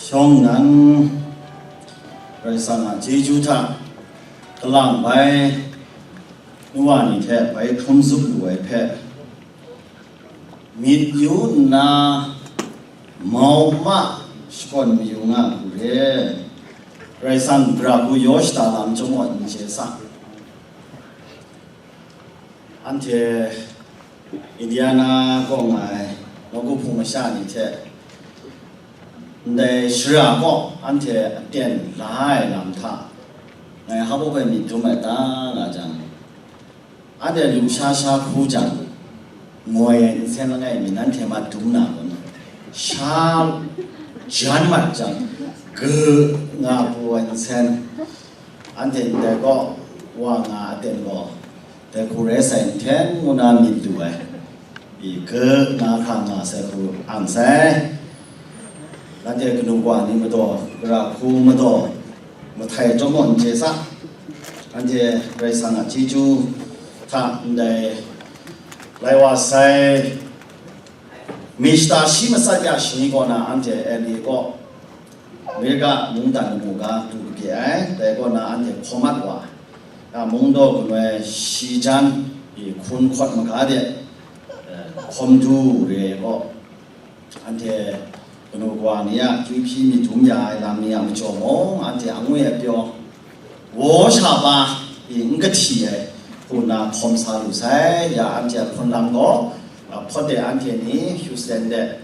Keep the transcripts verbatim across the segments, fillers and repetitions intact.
Shawng nnan, Karai Kasang a chyeju hta kalang bai nu wa ni hte bai hkrum zup lu ai hpe, myit yu nna mau ma shakawn mayu nga hku re. Karai Kasang gara hku yaw shada lam chyawm gaw n chye sa. Anhte Indiana kaw nga ai nawku hpung masha ni hte ndai shara kaw anhte aten la ai lam hta ngai hpa baw hpe myit dum ai ta nga jang, anhte lusha sha hku jang, ngoi ai nsen langai mi nanhte ma dum na gaw, sha jan mat jang, ga nga pru ai nsen, anhte ndai kaw wa nga aten gaw, dai hku rai sai nhten ngu na myit lu ai, i ga nga hkra nga sai hku ang sai. Nanhte kanu wa ni madaw, gara hku madaw, mahtai chyawm gaw n chye sa. Anhte Karai Kasang a chyeju hta ndai lai wa sai, mi shata shi matsat ya shani kaw na anhte L A kaw Amerika mungdan mungga du kabye ai, dai kaw na anhte hkawm mat wa ai. Ya mung daw gun ai shi jan i hkun hkawt maga de, eh, hkawm du re ai kaw, anhte kanu kawa ni a kyu hpyi myit dum ya ai lam ni a majaw mung, anhte angwi a pyaw, waw sha pa i n kahti ai hku nna hkawm sa lu sai. Ya anhte a hpun lam gaw, a, hpawt de anhte ni Houston de,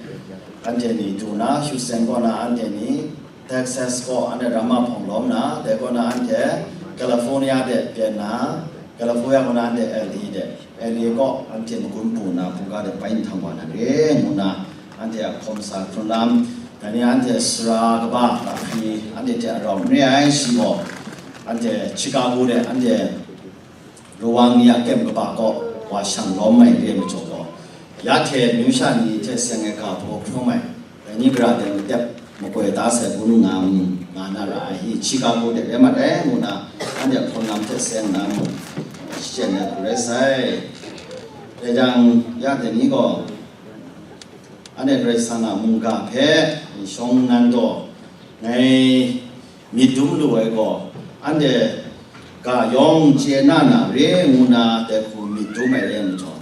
anhte ni du na, Houston kaw na anhte ni Texas kaw, anhte ramma hpawng lawm na, dai kaw na anhte California de byen na, California kaw na anhte L A de, L A kaw anhte magun pu na, buga de bai nhtang wa na re, ngu na, anhte a hkawm sa hkrun lam, dai ni anhte sara kaba lahkri anhte hte arau n re ai shi gaw, anhte Chicago de anhte lawang ni a kyem kaba kaw wa shang lawm ai re ai majaw gaw, ya hte amyu sha ni hte seng ai ga hpaw hkrum ai, dai ni gara de matep makoi ta sai gun nga, nga na ra ai, i Chicago de rai mat ai, ngu na, anhte a hkawm lam hte seng na mu, shachyen ai hku rai sai. Dai jang, ya dai ni gaw, anhte Karai Kasang a mungga hpe shawng nnan gaw ngai myit dum lu ai gaw, anhte ga yawng chye na na re ngu na dai hku myit dum ai re ai majaw,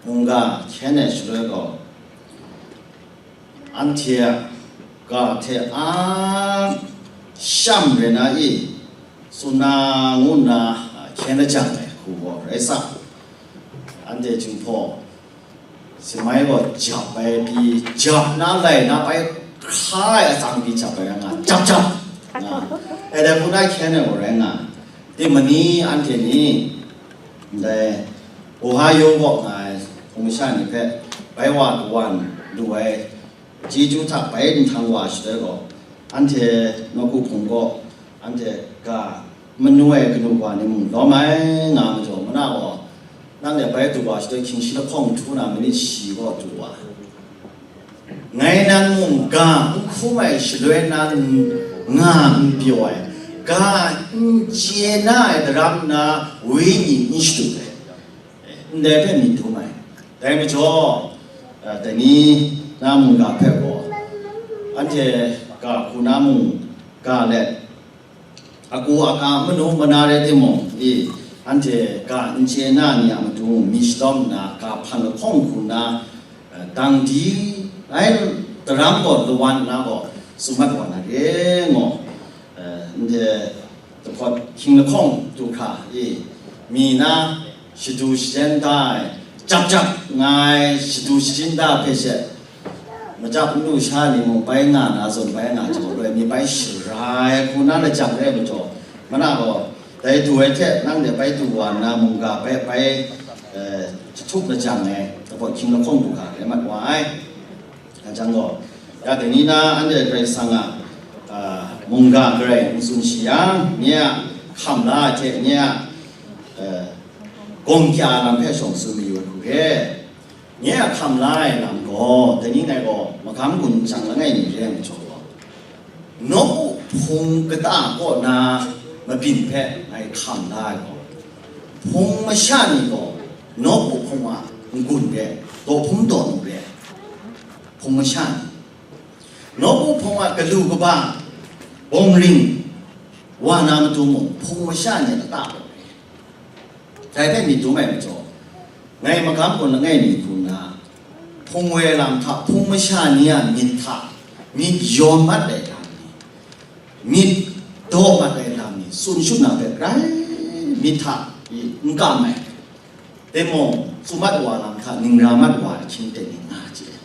mungga hkyen ai shaloi gaw, anhte a ga hte a sham re na i, tsun na ngu nna hkyen ajang ai hku gaw rai sa. Anhte Jinghpaw Singmai gaw jap ai pyi, jap na lai na bai hkra ai atsang pyi jap ai rai nga, jap jap nga, e dai hku na hkyen ai gaw rai nga, di mani anhte ni ndai Ohio kaw nga ai hpung masha ni hpe bai wa kawan lu ai chyeju hta bai nhtang wa shaloi gaw, anhte nawku hpung kaw anhte ga manu ai kanu wa ni mung lawm ai nga majaw, mana gaw, nang de bai du wa shaloi hkying shi lahkawng htu na manit shi kaw du wa, ngai nan mung ga n hkrum ai shaloi nan nga n pyaw ai, ga n chye na ai daram nna wenyi n shadu ai, ndai hpe myit dum ai. Dai majaw, dai ni na mungga hpe gaw, anhte ga hku na mung ga let, agu aga manu mana rai timung, i, anhte ga n chye na ni a matu mi shalawm nna, ga hpan lahkawng hku nna, dang di ai daram gaw lawan nna gaw, tsun mat wa na re, ngu, anhte dahpawt hkying lahkawng du hkra i, mi na shadu shajen da ai, jap jap nga ai shadu shajen da hpe she, majap n lu sha ni mung bai nga na zawn bai nga jaw loi mi bai shara ai hku na lajang re ai majaw, mana gaw, dai du ai hte nang de bai du wa nna mungga bai bai, eh, jahtup lajang ai dahpawt hkying lahkawng du hkra rai mat wa ai. Nga jang gaw, ya dai ni na anhte Karai Kasang a, a, mungga garai n tsun shi yang, nye a hkam la ai hte nye a, a, gawng kya lam hpe shawng tsun mayu ai hku re. Nye a hkam la ai lam gaw, dai ni ngai gaw magam gun n chang langai mi re ai majaw gaw, nawku hpung kata kaw na mabyin hpe ngai hkam la ai gaw, hpung masha ni gaw nawku hpung a n-gun re, daw hpung daw nu re, hpung masha ni, Nawku hpung a galu kaba, bawng ring, wa na matu mung, hpung masha ni lata bawng ring. Dai hpe myit dum ai majaw, ngai magam gaw langai mi hku nna, hpung woi lam hta, hpung masha ni a myit hta, myit yawn mat ai lam ni, myit daw mat ai lam ni, tsun shut na hpe grai myit hta i n kam ai. Timung, tsun mat wa lam hta, ningra mat wa ahkying ten ni nga chye.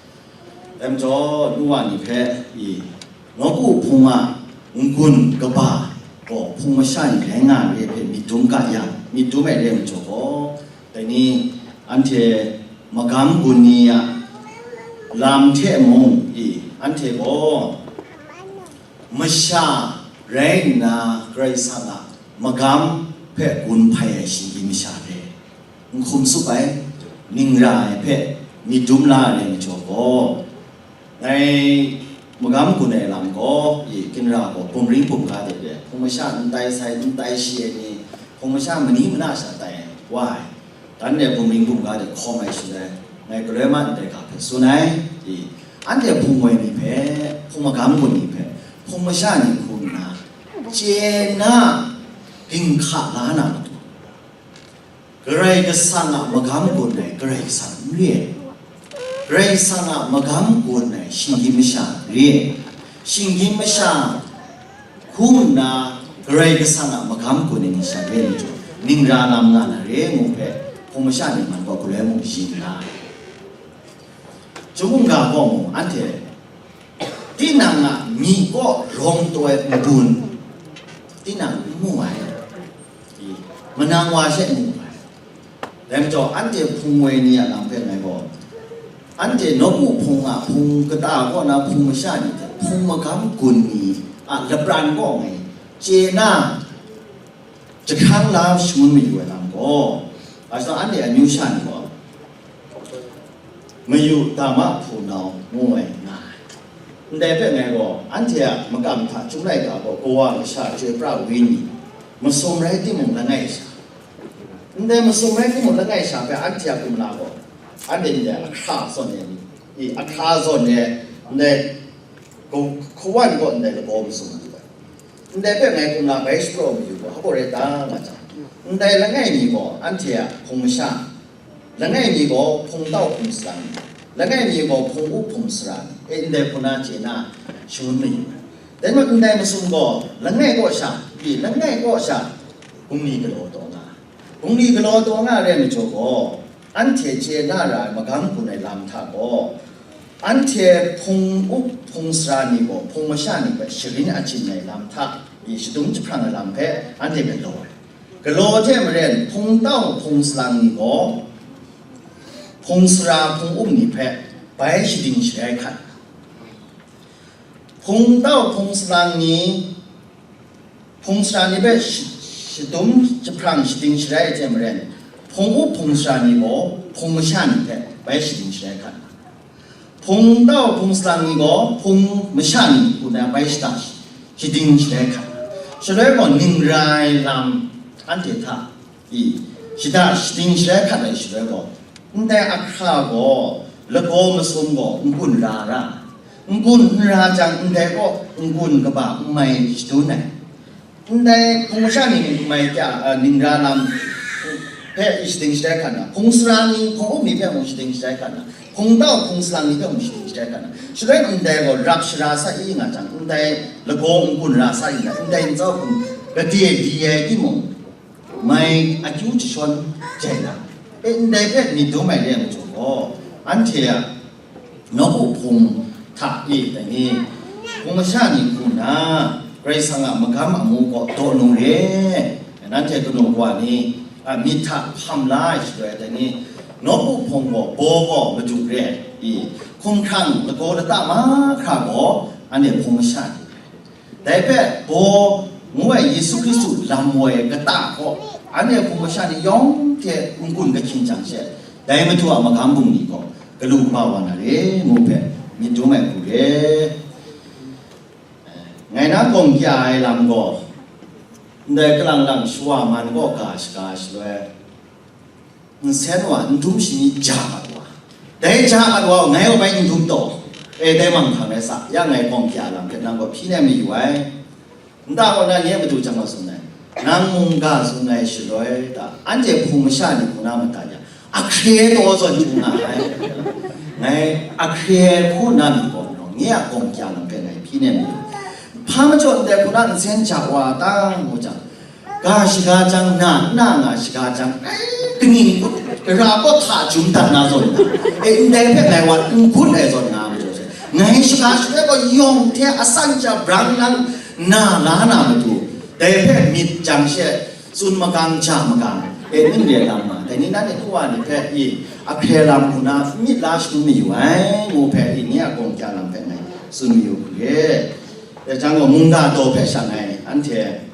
Dai majaw, nu wa ni hpe i, nawku hpung a n-gun kaba gaw hpung masha ni rai nga re hpe myit dum ga yang, myit dum ai re majaw gaw, dai ni anhte magam gun ni a lam hte mung i, anhte gaw masha rai nna Karai Kasang a magam hpe gun hpai ai shinggyim masha re. N hkum tsup ai, ningra ai hpe myit dum la ai rai majaw gaw, ngai magam gun ai lam gaw, i, kinra gaw bumring bumga de re, hpung masha n tai sai, n tai shi ai ni, hpung masha mani mana sha tai ai, wa ai, dan re bumring bumga de hkawm ai shaloi, ngai galoi ma ndai ga hpe tsun ai, i, anhte hpung woi ni hpe, hpung magam gun ni hpe, hpung masha ni hku nna, chye na ginhka la na matu, Karai Kasang a magam gun ai Karai Kasang n re ai. Karai Kasang a magam gun ai shinggyim masha n re ai. Shinggyim masha hku nna Karai Kasang a magam gun ai ni sha re ai majaw, ningra lam nga na re ngu hpe, hpung masha ni man gaw galoi mung shayin nna, Chyum mungga gaw mung anhte tinang a myi kaw rawng taw ai n-gun, tinang n mu ai, i, manang wa she n mu ai. Dai majaw, anhte hpung woi ni a lam hpe ngai gaw, anhte nawku hpung a hpung kata kaw na hpung masha ni hte hpung magam gun ni a lapran kaw ngai chye na, jahkrang la shangun mayu ai lam gaw, ga shadawn anhte amyu sha ni gaw, mayu dama hpunau ngu ai nga ai. Ndai hpe ngai gaw, anhte a makam hta Chyum laika gaw kawa kasha chyoi pra wini, masum rai timung langai sha, ndai masum rai timung langai sha hpe anhte a kumla gaw, anhte ndai ahkra zawn ai ni, i, ahkra zawn ai, ndai kaw-, kawan gaw ndai lagaw masum ai. Ndai hpe ngai kumla bai shapraw mayu gaw, hpa rai ta nga jang, ndai langai mi gaw anhte a hpung masha, langai mi gaw hpung tau hpung salang ni, langai mi gaw hpung up hpung sara ni, e, ndai hku na chye na shangun mayu ai. Dai majaw ndai masum gaw langai kaw sha, pyi langai kaw sha, bungli galaw taw nga ai. Bungli galaw taw nga ai rai majaw gaw, anhte chye na ra ai magam gun ai lam hta gaw, anhte hpung up hpung sara ni gaw hpung masha ni hpe sharin achyin ai lam hta i shadum jahprang ai lam hpe anhte galaw ai. Galaw hte maren hpung tau hpung salang ni gaw hpung sara hpung up ni hpe bai shading sharai hkat. Hpung tau hpung salang ni, hpung sara ni hpe shi-, shadum jahprang shading sharai ai hte maren, hpung up hpung sara ni gaw hpung masha ni hpe bai shading sharai hkat. Hpung tau hpung salang ni gaw hpung masha ni hku na bai shada shading sharai hkat. Shaloi gaw ningra ai lam anhte hta i, shada shading sharai hkat ai shaloi gaw, ndai ahkra gaw lagaw masum gaw n-gun ra ra, n-gun n ra jang ndai kaw n-gun kaba n mai shadun ai. Ndai hpung masha ni n mai kya, a, ningra lam hpe i shading sharai hkat na, hpung sara ni, hpung up ni hpe mung shading sharai hkat na, hpung tau hpung salang ni hpe mung shading sharai hkat na, shaloi ndai gaw rap shara sa i nga jang, ndai lagaw n-gun ra sa i nga, ndai ncau hpung gade di ai timung, mai akyu jashawn jai na, e, ndai hpe myit dum ai re ai majaw gaw, anhte a nawku hpung hta e dai ni, hpung masha ni hku nna, Karai Kasang a magam amu kaw daw nu re, nanhte kanu kawa ni, a, myit hta hkam la ai shaloi dai ni, nawku hpung gaw baw gaw madu re ai, i, hkumhkrang lagaw lata mahkra gaw anhte hpung masha ni. Dai hpe baw ngu ai Yesu Hkristu lam woi ai kata gaw, anhte hpung masha ni yawng hte n-gun kahkyin jang she, dai Madu a magam bungli gaw galu kaba wa na re ngu hpe myit dum ai hku re. Ngai na gawng kya ai lam gaw, ndai kalang lang shawa man kaw ga shaga shaloi, nsen wa n htum shani ja mat wa, dai ja mat wa ngai wa bai n htum taw, E, dai manghkang rai sa, ya ngai gawng kya lam hpe nang gaw hpyi nem mayu ai. Nta kaw na nye matu jang gaw tsun ai, nang mungga tsun ai shaloi ta, anhte hpung masha ni hku na mada ya, ahkre taw zawn hkru nga ai. Ngai ahkre hku na myit gaw, nang nye a gawng kya lam hpe ngai hpyi nem mayu. Hpa majaw ndai hku na nsen ja wa ta, ngu jang, ga shaga jang, na, na nga shaga jang, ai, kaning kut, kara kaw hta jum dat na zawn na, e, ndai hpe ngai wa n gun ai zawn na majaw she, ngai shaga shaloi gaw yawng hte asan ja brang nang na la na matu, dai hpe myit jang she, tsun makang ja makang, e, ning re lam nga, dai ni na ni hku wa ni hpe, i, ahkre lam hku na myit la shangun mayu ai, ngu hpe, i, nye a gawng kya lam hpe ngai tsun mayu hku re. Dai jang gaw, mungga daw hpe sha ngai, anhte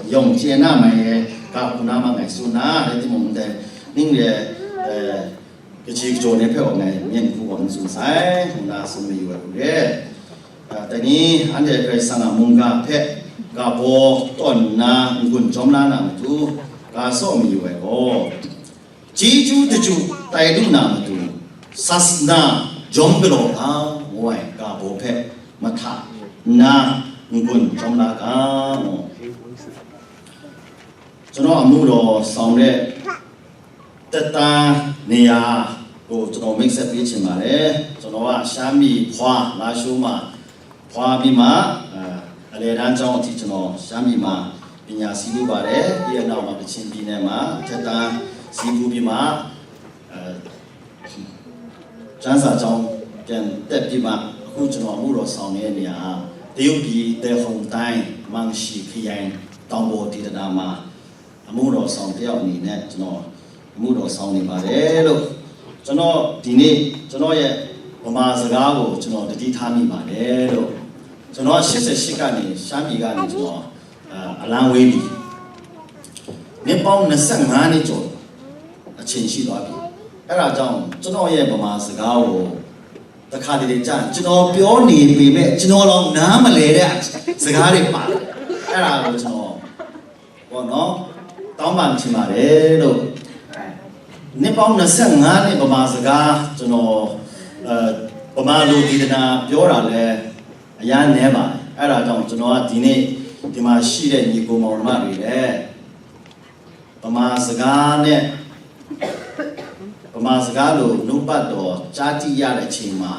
yawng chye na mai e, ga hku na ma ngai tsun na, rai timung, ndai ning re, eh, kaji kajaw ni hpe gaw ngai myen hku gaw n tsun sai, nna tsun mayu ai hku re. Ah, dai ni, anhte Karai Kasang a mungga hpe ga baw tawn nna n-gun jawm la na matu, ga tsaw mayu ai gaw, chyeju daju tai lu na matu, sasana jawm galaw ga, ngu ai ga baw hpe mahta nna n-gun jawm la ga, ngu. ကျွန်တော်အမှုတော်ဆောင်တဲ့ သက်တမ်းနေရာကို ကျွန်တော်မိတ်ဆက်ပေးချင်ပါတယ်။ ကျွန်တော်က ရှမ်းပြည်ဖွား လားရှိုးမှာ ဖွားပြီးမှ အဲ အလယ်တန်းကျောင်းအထိ ကျွန်တော် ရှမ်းပြည်မှာ ပညာဆင်းဖူးပါတယ်။ ပြီးတဲ့နောက်မှာ ကချင်ပြည်နယ်မှာ အထက်တန်းဆင်းဖူးပြီးမှ အဲ ကျမ်းစာကျောင်းပြန်တက်ပြီးမှ အခုကျွန်တော်အမှုတော်ဆောင်နေတဲ့နေရာဟာ တရုတ်ပြည် တယ်ဟုန်တိုင်း မန်ရှီခရိုင် တောင်ပေါ်ဒေသနာမှာ အမှုတော်ဆောင်တစ်ယောက်အနေနဲ့ ကျွန်တော်အမှုတော်ဆောင်နေပါတယ်လို့ ကျွန်တော်ဒီနေ့ ကျွန်တော်ရဲ့ဗမာစကားကို ကျွန်တော်သတိထားမိပါတယ်လို့ ကျွန်တော်ရှစ်ဆယ့်ရှစ်ကနေ ရှမ်းပြည်ကနေ ကျွန်တော် အာ အလံဝေးပြီ။ နှစ်ပေါင်းနှစ်ဆယ့်ငါးနှစ်ကျော်အချိန်ရှိသွားပြီ။ အဲဒါကြောင့် ကျွန်တော်ရဲ့ဗမာစကားကို တခါတလေကျရင် ကျွန်တော်ပြောနေပေမဲ့ ကျွန်တော်တောင်နားမလည်တဲ့စကားတွေပါတယ်။ အဲဒါကို ကျွန်တော် ပေါ့နော် တောင်းပန်ချင်ပါတယ်လို့။ နှစ်ပေါင်းနှစ်ဆယ့်ငါးနှစ် ဗမာစကား ကျွန်တော် အဲ ဗမာလိုဒေသနာပြောတာလည်း အရမ်းနည်းပါတယ်။ အဲဒါကြောင့် ကျွန်တော်က ဒီနေ့ ဒီမှာရှိတဲ့ ညီအစ်ကိုမောင်နှမတွေလည်း ဗမာစကားနဲ့ ဗမာစကားလို နှုတ်ပတ်တော် ကြားသိရတဲ့အချိန်မှာ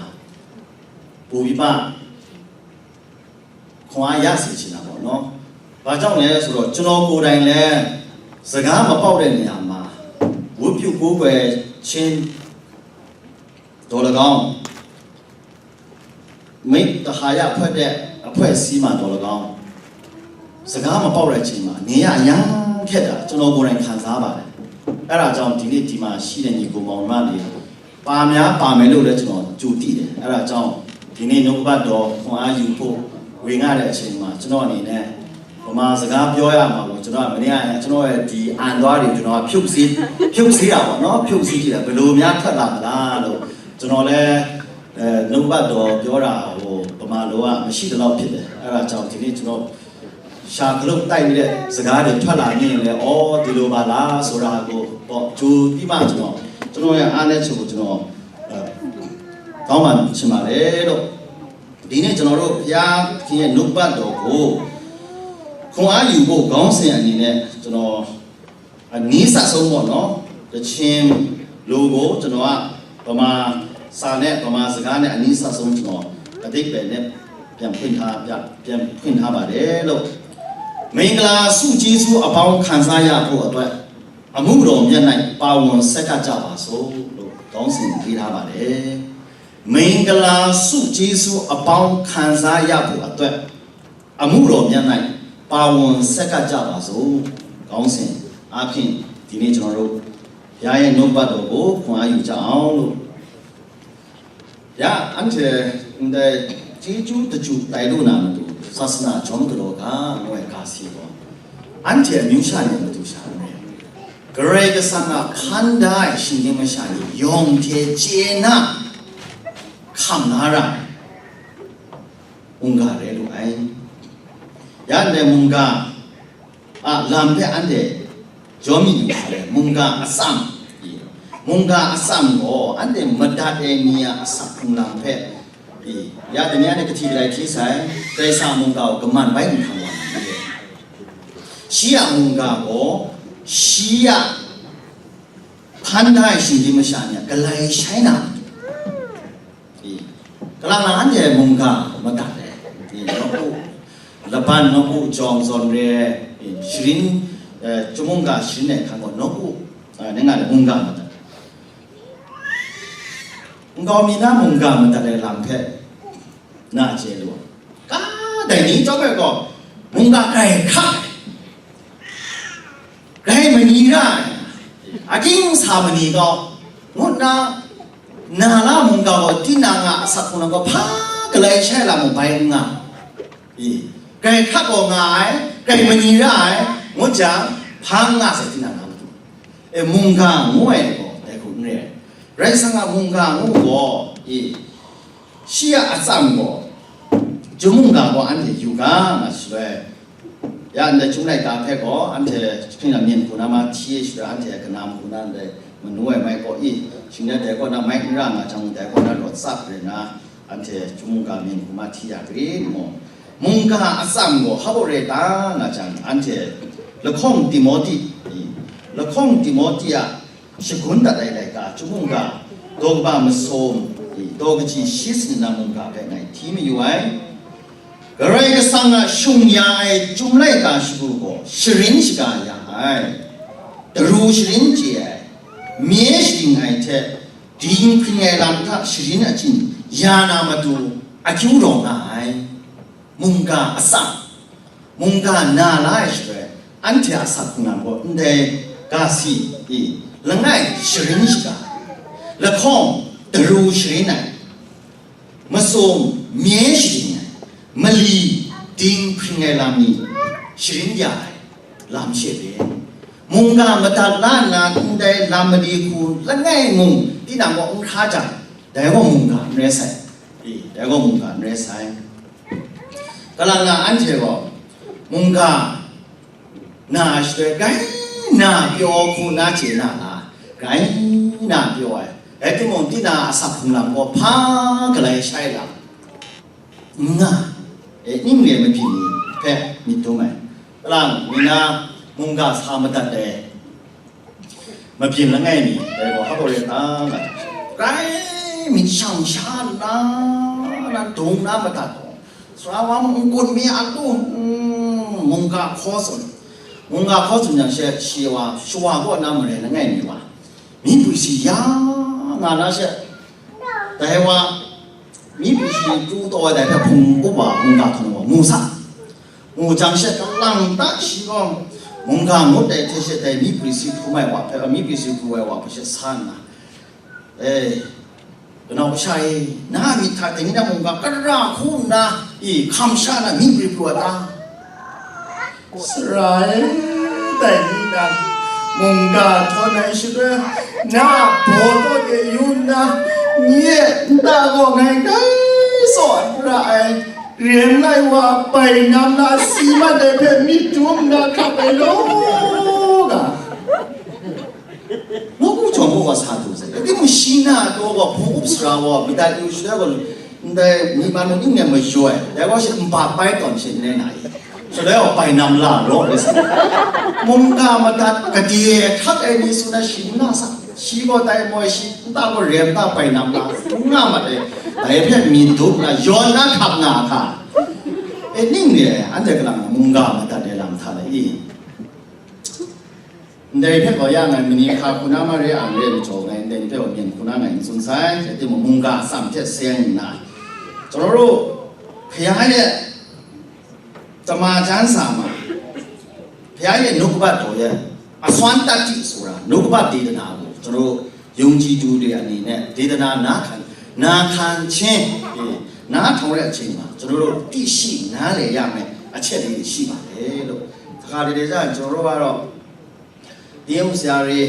ပိုပြီးမှ ခွန်အားရစေချင်တာပေါ့နော်။ ဘာကြောင့်လဲဆိုတော့ ကျွန်တော်ကိုယ်တိုင်လည်း စကားမပေါက်တဲ့နေရာမှာ ဝတ်ပြုကိုးကွယ်ခြင်းသော်လည်းကောင်း၊ မိတ္တဟာယအဖွဲ့တဲ့အဖွဲ့အစည်းမှာသော်လည်းကောင်း၊ စကားမပေါက်တဲ့အချိန်မှာ နေရအရမ်းခက်တာ ကျွန်တော်ကိုယ်တိုင်ခံစားပါတယ်။ အဲဒါကြောင့် ဒီနေ့ဒီမှာရှိတဲ့ ညီအစ်ကိုမောင်နှမတွေ ပါများပါမယ်လို့လည်း ကျွန်တော်ကြိုသိတယ်။ အဲဒါကြောင့် ဒီနေ့နှုတ်ကပတ်တော်ခွန်အားယူဖို့ ဝေငှတဲ့အချိန်မှာ ကျွန်တော်အနေနဲ့ ဗမာစကားပြောရမှာကို ကျွန်တော်က မနေ့က ကျွန်တော်ရဲ့ ဒီအန်သွားတွေ ကျွန်တော်က ဖြုတ်စည်း၊ ဖြုတ်စည်းတာပေါ့နော်။ ဖြုတ်စည်းကြည့်တာ ဘယ်လိုများထွက်လာမလားလို့။ ကျွန်တော်လည်း အဲ နှုတ်ကပတ်တော်ပြောတာကို ဗမာလိုက မရှိသလောက်ဖြစ်တယ်။ အဲဒါကြောင့် ဒီနေ့ ကျွန်တော် ရှာခလုတ်တိုက်နေတဲ့စကားတွေ ထွက်လာနေရင်လည်း အော် ဒီလိုပါလားဆိုတာကို ပေါ့ ကြိုပြီးမှ ကျွန်တော် ကျွန်တော်ရဲ့အားနည်းချက်ကို ကျွန်တော် အဲ တောင်းပန်ချင်ပါတယ်လို့။ ဒီနေ့ ကျွန်တော်တို့ ဘုရားသခင်ရဲ့နှုတ်ကပတ်တော်ကို ခွန်အားယူဖို့ ခေါင်းစဉ်အနေနဲ့ ကျွန်တော် အနီးစပ်ဆုံးပေါ့နော်။ ကချင်လိုကို ကျွန်တော်က ဗမာစာနဲ့ ဗမာစကားနဲ့ အနီးစပ်ဆုံး ကျွန်တော် အဓိပ္ပာယ်နဲ့ ပြန်ဖွင့်ထား၊ ပြန်၊ ပြန်ဖွင့်ထားပါတယ်လို့။ မင်္ဂလာဆုကျေးဇူးအပေါင်း ခံစားရဖို့အတွက် အမှုတော်မြတ်၌ ပါဝင်ဆက်ကပ်ကြပါစို့လို့ ခေါင်းစဉ်ရေးထားပါတယ်။ မင်္ဂလာဆုကျေးဇူးအပေါင်း ခံစားရဖို့အတွက် အမှုတော်မြတ်၌ ပါဝင်ဆက်ကပ်ကြပါစို့။ ခေါင်းစဉ်အားဖြင့် ဒီနေ့ ကျွန်တော်တို့ ဘုရားရဲ့နှုတ်ကပတ်တော်ကို ခွန်အားယူကြအောင်လို့။ ဗျာ၊ အန်တီ န်တဲ ကျေးဇူးတကျူတိုင်လို့နာမတူ သာသနာကျောင်းတော်က ငွေကားစီပေါ့။ အန်တီ အမျိုးရှာနေမတူရှာနေ။ ဂရေကဆန္ဒ ဖန်ဒါရှင်နေမရှာနေ ယုံထဲကျေနပ် ခံလာရ မုန်ဂါရဲလို့ အိုင်။ ရန်တဲ့ မုန်ဂါ အလံဖဲအန်တဲ့ ဂျောမီယူခါလဲ မုန်ဂါအစမ်၊ မုန်ဂါအစမ်ကို အန်တဲ့ မတတ်တဲ့နေရာအစပ် မုန်လံဖဲ Ya, dai ni anhte kahti galai hti sai, Karai Kasang a mungga gaw kaman bai n hkang wa na ni? Shi a mungga gaw, shi a hpan da ai shinggyim masha ni a galai shai na matu. I, kalang na anhte mungga madat ai. I, nawku, laban nawku jawng zawn re ai, i, sharin, eh, chyum mungga sharin ai hkan gaw nawku, eh, ning nga le mungga madat. Nkau mi na mungga madat ai lam hpe na chye lu ai. Ka dai ni chyawm ai gaw, mungga grai hkak ai, grai mani ra ai, agying sa mani gaw, ngu nna, na la mungga gaw tinang a asak hkrung lam gaw hpa galai shai lam mung bai n nga. I, grai hkak gaw nga ai, grai mani ra ai, ngut jang, hpa n nga sai tinang a matu. E, mungga ngu ai gaw dai hku n re ai. Karai Kasang a mungga ngu gaw, e, shi a atsam gaw, chyum mungga gaw anhte yu ga, nga shaloi, ya ndai chyum laika hpe gaw, anhte hpring na myen hku na ma hti shaloi, anhte kanam hku na ndai manu ai mai gaw, i, shing dai kaw na mai n ra nga jang, dai kaw na rawt tsap rai na, anhte chyum mungga myen hku ma hti ya rit mung, mungga atsam gaw hpa baw re ta nga jang, anhte lahkawng Timote, i, lahkawng Timote a shagun dat ai laika, chyum mungga, daw kaba masum, i, daw kaji shi sanit na mungga hpe ngai hti mayu ai. Karai Kasang a shung ya ai chyum laika shagu gaw sharin shaga ya ai, daru sharin chye ai, mye shading ai hte dinghpring ai lam hta sharin achyin ya na matu akyu rawng nga ai. Mungga atsam, mungga na la ai shaloi, anhte a asak hkrung lam gaw ndai ga si, i, langai sharin shaga, lahkawng daru sharin ai, masum mye shading ai, mali dinghpring ai lam ni sharin ya ai lam she re. Mungga madat la nna ndai lam mali hku langai mung tinang gaw n hkra jang, dai gaw mungga n rai sai. I, dai gaw mungga n rai sai. Kalang na anhte gaw mungga na shaloi grai na pyaw hku na chye na la, grai na pyaw ai. Rai timung, tinang a asak hkrung lam gaw hpa galai shai lam n nga, e, ning re mabyin ni hpe myit dum ai. Kalang mi na mungga sa madat ai. Mabyin langai mi, dai gaw hpa baw re ta nga, grai myit shang sha nna, na dung na madat gaw, sara wa mung n-gun mi a lu, mm, mungga hkaw tsun, mungga hkaw tsun yang she, shi wa, shawa kaw na mare langai mi wa, myi prwi si ya nga na she, dai wa, myi prwi si pru taw ai dai hpe hpung up wa, mungga hkawng wa mu sa. Mu jang she, kalang ta shi gaw mungga ngut ai hte she, dai myi prwi si hkrum ai wa hpe, myi prwi si pru ai wa hpe she sa nna, e, kanau kasha e, na a myit hta dai ni na mungga kara hku nna, i, hkam sha na myi prwi pru ai ta? Sara e, dai ni na mungga htawn ai shaloi, na baw taw de yu nna, nye nta gaw ngai grai tsaw ra ai, rem lai wa bai nam na si mat ai hpe myit dum nna hkap ai law ga. Nawku jawng gaw wa sa du sai. Timung shi na taw gaw hpung up sara gaw, madat yu shaloi gaw, ndai myi man mung ning nem mayu ai. Dai gaw shi nba bai tawn shi n rai na i? Shaloi gaw bai nam la law, rai sa. Mungga madat gade hkak ai ni tsun ai shi n na sa. Shi gaw tai moi shi, nta gaw rem ta bai nam la, n nga mat ai. Dai hpe myit dum na, yawn na hkap nga hka. E ning re ai, anhte kalang mungga madat ai lam hta lai i? Ndai hpe gaw ya ngai mani hka hku na ma re ang re ai majaw, ngai ndai ni hpe gaw myen hku na ngai n tsun sai, rai timung, mungga atsam hte seng nna, ကျွန်တော်တို့ ဘုရားရဲ့ တမန်ကျမ်းစာမှာ ဘုရားရဲ့နှုတ်ကပတ်တော်ရဲ့အစွမ်းတတ္တိဆိုတာ နှုတ်ကပတ်ဒေသနာကို ကျွန်တော်တို့ယုံကြည်သူတွေအနေနဲ့ ဒေသနာနားခံနာခံခြင်းနားထောင်တဲ့အချိန်မှာ ကျွန်တော်တို့သိရှိနားလည်ရမယ့်အချက်လေးတွေရှိပါတယ်လို့ တခါတလေကျရင် ကျွန်တော်တို့ကတော့ သင်းအုပ်ဆရာတွေ၊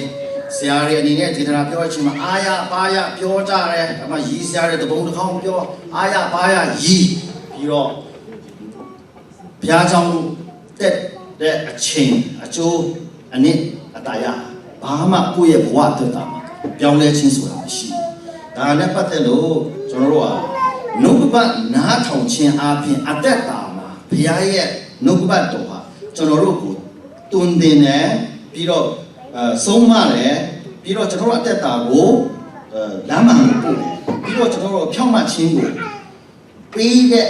ဆရာတွေအနေနဲ့ဒေသနာပြောတဲ့အချိန်မှာ အားရပါးရပြောကြတယ်။ ဒါမှရည်ဆရာတွေတပုံတစ်ခေါင်းပြော၊ အားရပါးရရည်ပြီးတော့ ဘုရားကျောင်းတက်တဲ့အချိန် အကျိုးအနစ်အသာရ ဘာမှကိုယ့်ရဲ့ဘဝအတွက်သာမှာပြောင်းလဲခြင်းဆိုတာမရှိဘူး။ ဒါနဲ့ပတ်သက်လို့ ကျွန်တော်တို့က နှုတ်ကပတ်နားထောင်ခြင်းအားဖြင့် အသက်တာမှာ ဘုရားရဲ့နှုတ်ကပတ်တော်ဟာ ကျွန်တော်တို့ကိုတွင်တင်တယ်၊ ပြီးတော့၊ အဲ၊ ဆုံးမတယ်၊ ပြီးတော့ကျွန်တော်တို့အသက်တာကို၊ အဲ၊ လမ်းမှန်ကိုပို့တယ်၊ ပြီးတော့ကျွန်တော်တို့ဖြောင့်မတ်ခြင်းကိုပေးတဲ့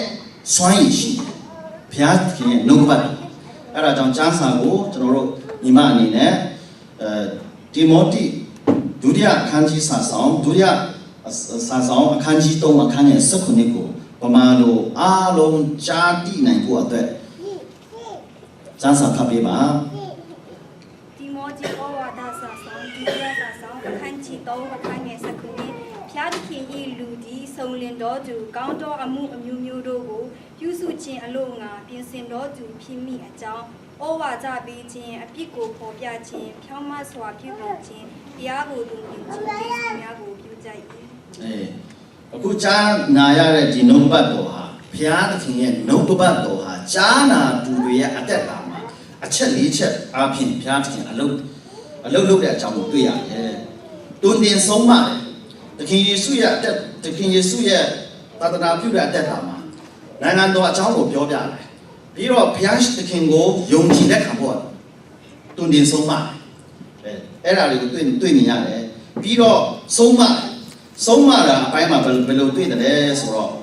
စွမ်းရည်ရှိတယ်။ ဘုရားသခင်ရဲ့နှုတ်ကပတ်တော်။ အဲဒါကြောင့်ကျမ်းစာကိုကျွန်တော်တို့ညီမအနေနဲ့၊ အဲ၊ တိမောသဲဒုတိယအခန်းကြီးစာစောင်၊ ဒုတိယစာစောင်အခန်းကြီးသုံး၊ အခန်းငယ်ဆယ့်ခုနစ်ကို ဗမာလိုအားလုံးကြားသိနိုင်ဖို့အတွက် ကျမ်းစာဖတ်ပေးပါ။ တိမောသဲဩဝါဒစာစောင်၊ ဒုတိယစာစောင်၊ အခန်းကြီးသုံး၊ အခန်းငယ်ဆယ့်ခုနစ်၊ ဘုရားသခင်၏လူသည် စုံလင်သောသူ၊ ကောင်းသောအမှုအမျိုးမျိုးတို့ကို ပြုစုခြင်းအလို့ငှာ ပြင်ဆင်သောသူဖြစ်မည်အကြောင်း၊ ဩဝါဒပေးခြင်း၊ အပြစ်ကိုဖော်ပြခြင်း၊ ဖြောင့်မတ်စွာပြုပြင်ခြင်း၊ တရားကိုလူမြင်ခြင်း၊ ကျေးဇူးများကိုပြုတတ်၏။ အဲ၊ အခုကြားနာရတဲ့ဒီနှုတ်ကပတ်တော်ဟာ၊ ဘုရားသခင်ရဲ့နှုတ်ကပတ်တော်ဟာ၊ ကြားနာသူတွေရဲ့အသက်တာမှာ အချက်လေးချက်အားဖြင့် ဘုရားသခင်အလုပ်၊ အလုပ်လုပ်တဲ့အကြောင်းကိုတွေ့ရတယ်။ တွင်တင်ဆုံးမတယ်။ သခင်ယေရှုရဲ့အသက်၊ သခင်ယေရှုရဲ့သာသနာပြုတဲ့အသက်တာမှာ နိုင်ငံတော်အကြောင်းကိုပြောပြတယ်။ ပြီးတော့ဘုရားသခင်ကိုယုံကြည်လက်ခံဖို့တွင်တင်ဆုံးမတယ်။ အဲ၊ အဲ့ဒါတွေကိုတွေ့၊ တွေ့မြင်ရတယ်။ ပြီးတော့ဆုံးမတယ်။ ဆုံးမတာအပိုင်းမှာဘယ်၊ ဘယ်လိုတွေ့တယ်လဲဆိုတော့၊